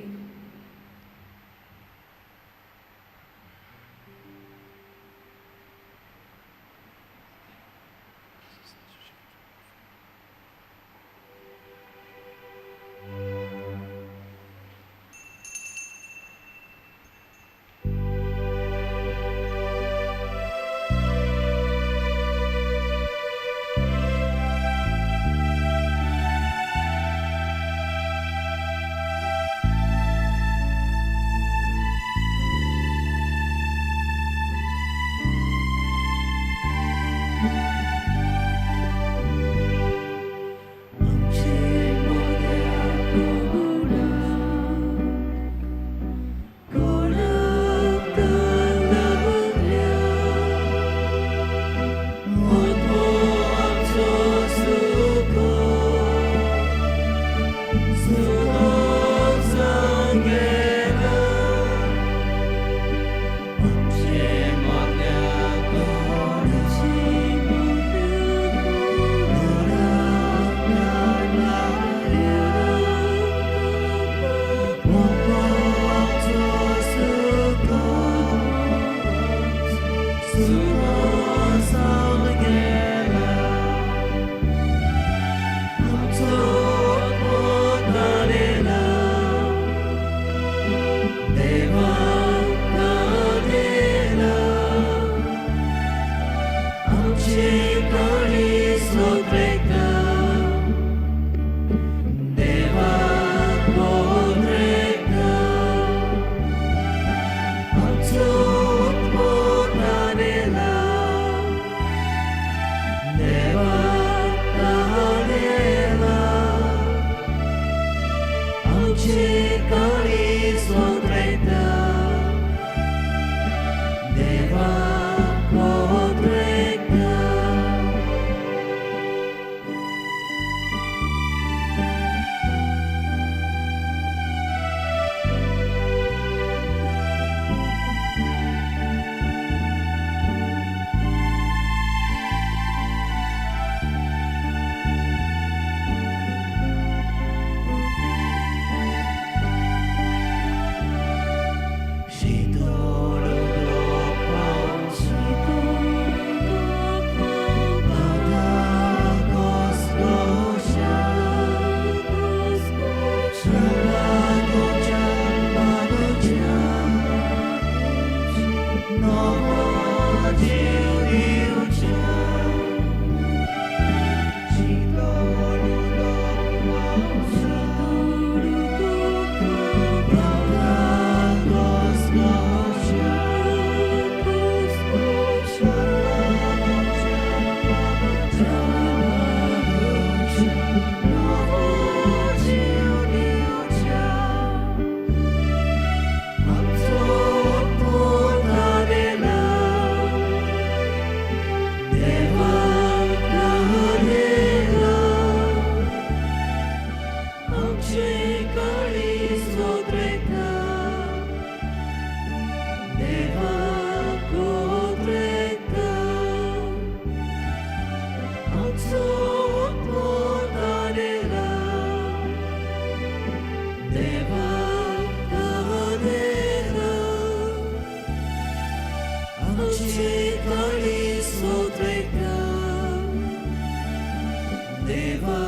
[SPEAKER 1] देवा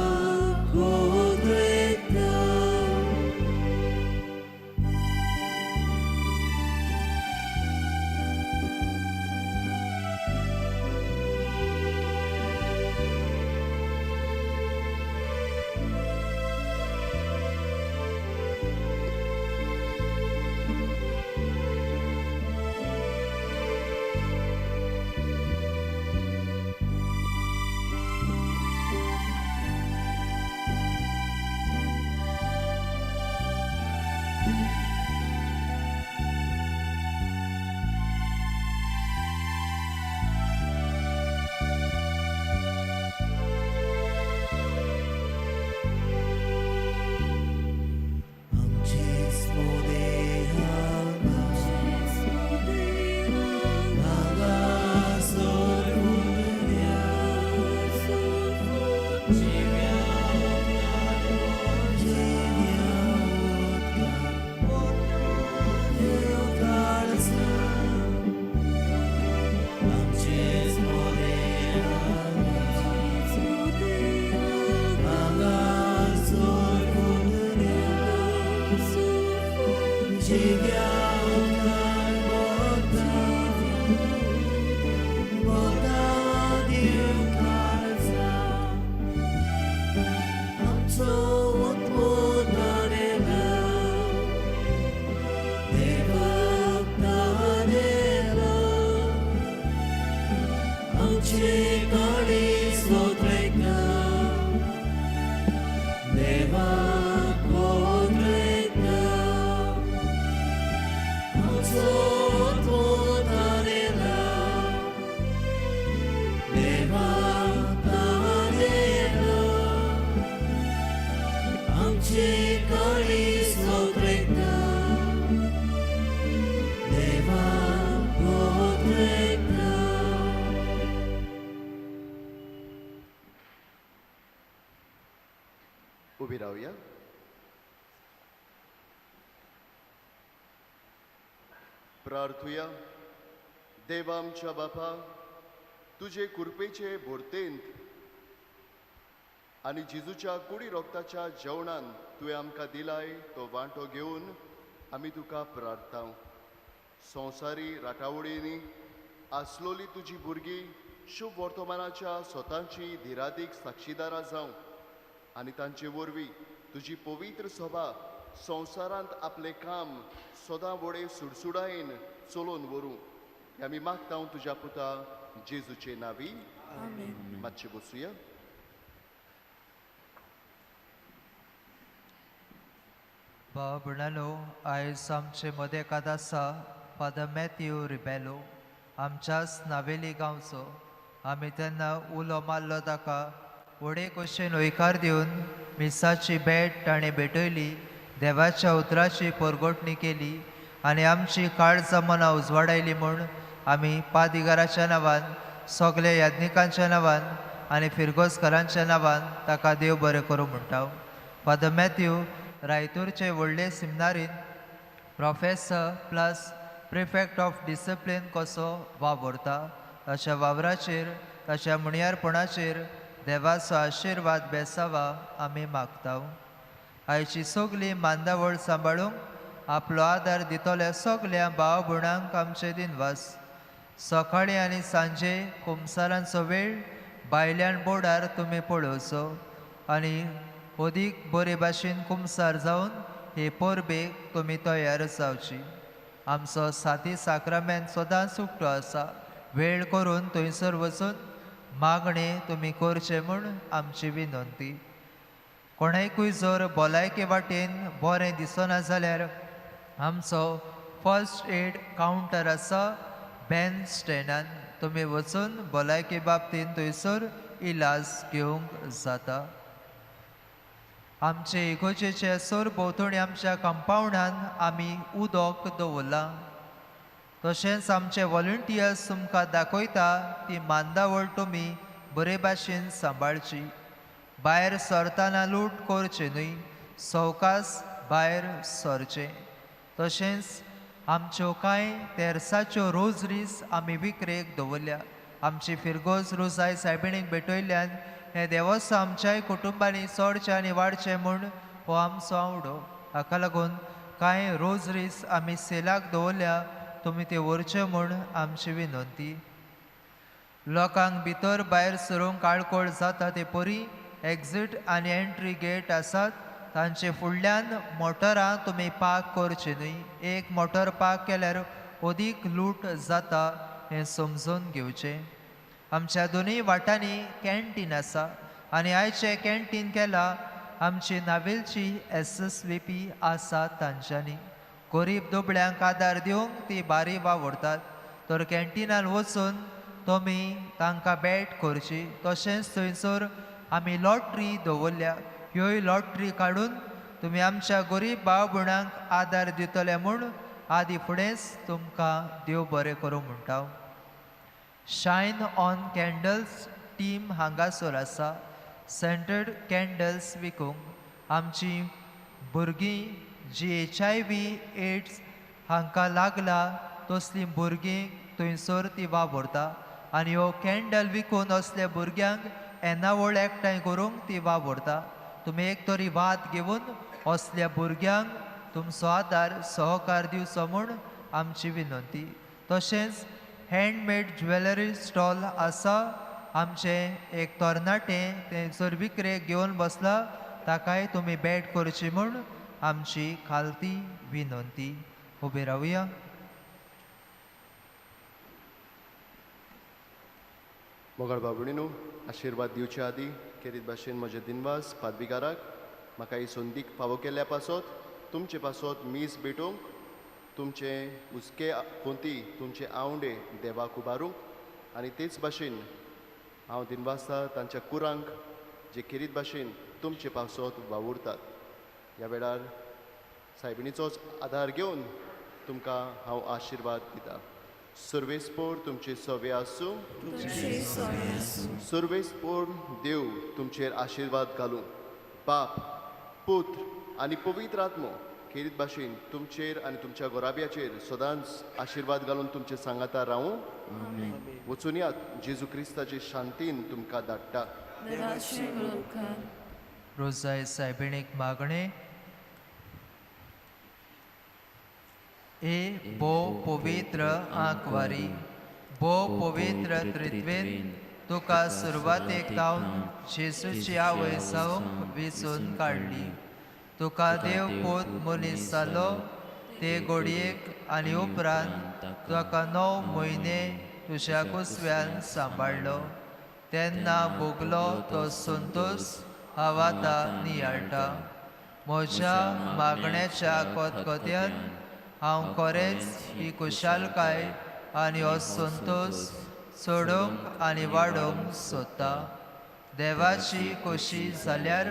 [SPEAKER 1] कोद्रेता.
[SPEAKER 4] उबी रावया. प्रार्थुया. देवा आमच्या बापा, तुजे कृपेचे भरतेंत आनी जेजूच्या कुडी रोगताच्या जेवणान तुवें आमकां दिलाय तो वांटो घेवन आमी तुका प्रार्थता. संवसारी राटावळींनी आसलोली तुजी भुरगीं शुभ वर्तमानाच्या स्वताची धिरादीक साक्षीदारां जावं आनी तांचे वरवीं तुजी पवित्र सभा संवसारांत आपलें काम सदां वडे सुडसुडायेन चलोवन व्हरूं हें आमी मागता तुज्या पुता जेजूचे नांवी. मातशें बसुया.
[SPEAKER 2] भाव भयणांनो, आयज आमचे मदेकात आसा फादर मॅथ्यू रिबेलो, आमच्याच नावेली गांवचो. आमी तेन्ना उलो मारलो ताका व्हडे खोशयेन हयकार दिवन मिसाची भेट ताणें भेटयली, देवाच्या उतराची परगटणी केली आनी आमची काळजां मनां उजवाडायली म्हूण आमी पादिगाराच्या नांवान, सगल्या याज्ञिकांच्या नांवान आनी फिरगोजकारांच्या नांवान ताका देव बरें करूं म्हणटा. फादर मॅथ्यू रायतूरचे व्हडले सिमनारीन professor plus prefect of discipline कसो वावुरता. ताच्या वावराचेर, ताच्या मुणयारपणाचेर देवाचो आशिर्वाद बेसावा आमी मागता. आयची सगली मांदावळ सांबाळूंक आपलो आदार दितल्या सगल्या भाव भयणांक आमचे दिनवास. सकाळीं आनी सांजे कुमसारांचो वेळ भायल्यान बोर्डार तुमी पळोवचो आनी अदीक बरे भाशेन कुमसार जावन हे परबेक तुमी तयार जावची. आमचो साती साक्रामेंत सदांच उक्तो आसा. वेळ करून थंयसर वचून मागणें तुमी करचें म्हूण आमची विनंती. कोणाकूय जर भलायके वाटेन बरें दिसना जाल्यार आमचो फर्स्ट एड कावंटर आसा बॅन स्टँडान, तुमी वचून भलायके बाबतीन थंयसर इलाज घेवंक जाता. आमचे इगोजेचे सरभोंवतणी आमच्या कंपावंडान आमी उदक दवरलां. तशेंच आमचे वॉलंटियर्स तुमकां दाखयता ती मांदावळ तुमी बरे भाशेन सांबाळची. भायर सरतना लूट करचें न्हय, सवकास भायर सरचें. तशेंच आमच्यो कांय तेर्साच्यो रोजरीज आमी विक्रेक दवरल्या. आमची फिरगोज रोजाय सायबिणीक भेटयल्ल्यान हें देवस्थान आमच्याय कुटुंबांनी चडचें आनी वाडचें म्हूण हो आमचो आवडो. हाका लागून कांय रोजरीस आमी सेलाक दवरल्या, तुमी ते व्हरचे म्हूण आमची विनंती. लोकांक भितर भायर सरूंक काळकोळ जाता ते परी एक्झीट आनी एंट्री गेट आसात, तांचे फुडल्यान मोटरां तुमी पार्क करची न्हय. एक मोटर पार्क केल्यार अदीक लूट जाता हें समजून घेवचें. आमच्या दोनूय वाटांनी कॅन्टीन आसा आनी आयचें कॅन्टीन केलां आमची नावेलची SSVP आसा. तांच्यांनी गरीब दुबळ्यांक आदार दिवंक ती बारी वावुरतात, तर कॅन्टिनान वचून तुमी तांकां भेट करची. तशेंच थंयसर आमी लॉटरी दवरल्या, ह्योय लॉटरी काडून तुमी आमच्या गरीब भाव भयणांक आदार दितले म्हूण आदी फुडेंच तुमकां देव बरें करूं म्हणटा. शायन ऑन कॅन्डल्स टीम हांगासर आसा, सेंटर्ड कॅन्डल्स विकूंक. आमची भुरगीं जी HIV AIDS हांकां लागला तसलीं भुरगीं थंयसर ती वावुरता आनी ह्यो कॅन्डल विकून असल्या भुरग्यांक येणावळ एकठांय करूंक ती वावुरता. तुमी एक तरी वाद घेवन असल्या भुरग्यांक तुमचो आदार सहकार दिवचो म्हूण आमची विनंती. तशेंच हँडमेड ज्वेलरी स्टॉल आसा, आमचें एक तरणाटें तें विक्रेक घेवन बसला, ताकाय तुमी भेट करची म्हूण आमची खालती विनंती. उबे रावया.
[SPEAKER 4] मोगाळ बाबणीनू, आशिर्वाद दिवचे आदी खेरीत भाशेन म्हजे दिनवास पादविगाराक म्हाका ही संदीक फावो केल्ल्या पासत, तुमचे पासत मीस भेटोवंक, तुमचे हुस्के कोंती तुमचे आवंडे देवाक उबारूंक आनी तेच भाशेन हांव दिनवासता तांच्या कुरांक जे खेरीत भाशेन तुमचे पासत वावुरतात. ह्या वेळार सायबिणीचोच आदार घेवन तुमकां हांव आशिर्वाद दिता. सर्वेस्पोर तुमचे सवे आसूं, सर्वेस्पोर देव तुमचेर आशिर्वाद घालूं. बाप, पुत्र आनी पवित्र आत्मो खेरीत भाशेन तुमचेर आनी तुमच्या गोराब्याचेर सदांच आशिर्वाद घालून तुमचे सांगाता रावूं. वचून यात, जेजू क्रिस्ताचे शांतीन तुमकां धाडटा.
[SPEAKER 2] रोजाय सायबिणीक मागणें. ए बो पवित्र आंकवारी, बो पवित्र त्रित्वेन तुका सुरवातेक तावन जेजूची आवय जावंक वेंचून काडली. तुका देव पूत मनीस जालो ते गोडयेक आनी उपरांत तुका 9 म्हयने तुज्या कुसव्यान सांबाळ्ळो. तेन्ना भोगलो तो संतोश हांव आतां नियाळटा. म्हज्या मागण्याच्या कोतकोत्यान हांव खरेंच ही खुशालकाय आनी हो संतोश चडोवंक आनी वाडोवंक सोदता. देवाची खोशी जाल्यार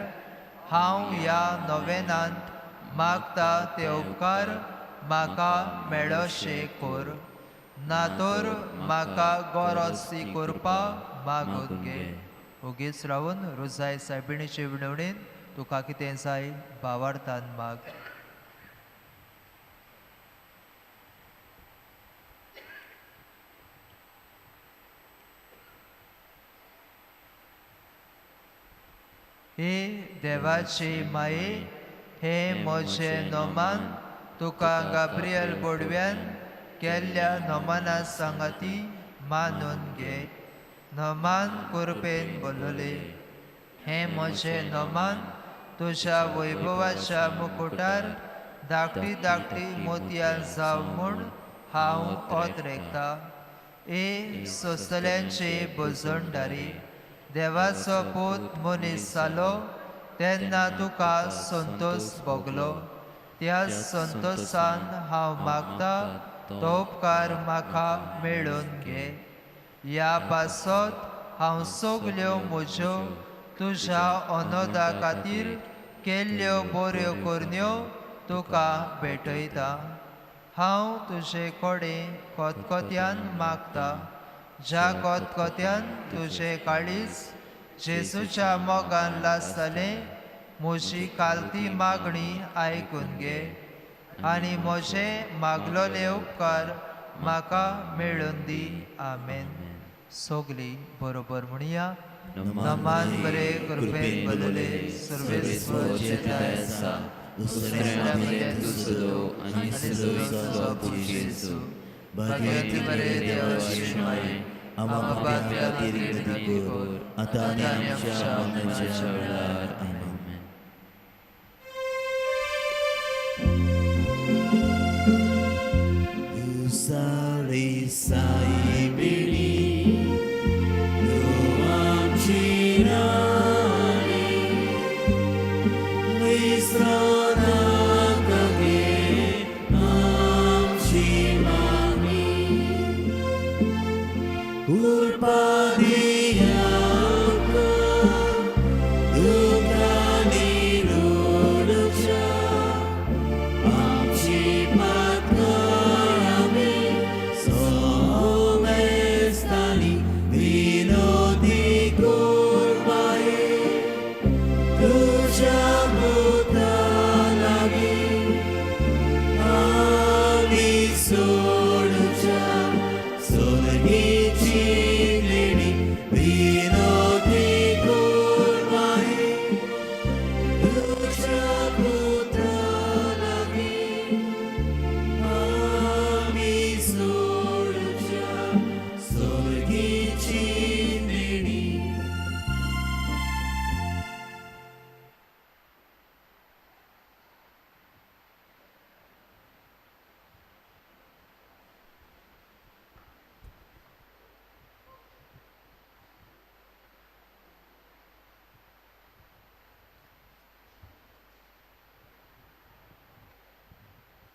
[SPEAKER 2] हांव ह्या नोवेनांत मागता ते उपकार म्हाका मेळोशे कर, ना तर म्हाका गरज ती करपा मागून घे. ओगीच रावन रोजाय सायबिणीचे विनवणेन तुका कितें जाय भावार्थान माग. हे देवाचे माये, हे म्हजें नोमान तुका गाब्रियल बोडव्यान केल्ल्या नोमाना सांगाती मानून घे. नोमान कुरपेन बोलले, हे म्हजें नोमान तुज्या वैभवाच्या मुकुटार धाकटी धाकटी मोतयां जाव म्हूण हांव ओतरेकता. ए सोंसतल्यांचे भजणदारी, देवाचो पूत मनीस जालो तेन्ना तुका संतोश भोगलो. त्या संतोशान हांव मागता तो उपकार म्हाका मेळून घे. ह्या पासत हांव सगल्यो म्हज्यो तुज्या अनोदा खातीर केल्ल्यो बऱ्यो करण्यो तुका भेटयता. हांव तुजे कडेन कोतकोत्यान मागता, ज्या कोतकोत्यान तुजें काळीज जेजूच्या मोगान लासतलें म्हजी कालती मागणी आयकून घे आनी म्हजे मागलोले उपकार म्हाका मेळून दी. आमेन. सगली बरोबर म्हणया. नमान बरे कृपेन बदले सर्वेस्वर
[SPEAKER 1] जियेताय आसा दुसऱ्या मदें तूं सदो आनी सदो पूत जेजू भाग्यवती मरे देवाची माय आम्हा पाप्यां खातीर विनंती कर आतां आनी आमच्या मरणाच्या वेळार. आमेन. Sari Saibini तूं आमची राणी विसरनाका गे आमची मागणी कृपा दी आमकां दुखांनी रडच्या आमची पातकां आमी सोमेस्तांनी विनोदी कर माये तुज्या मुखार.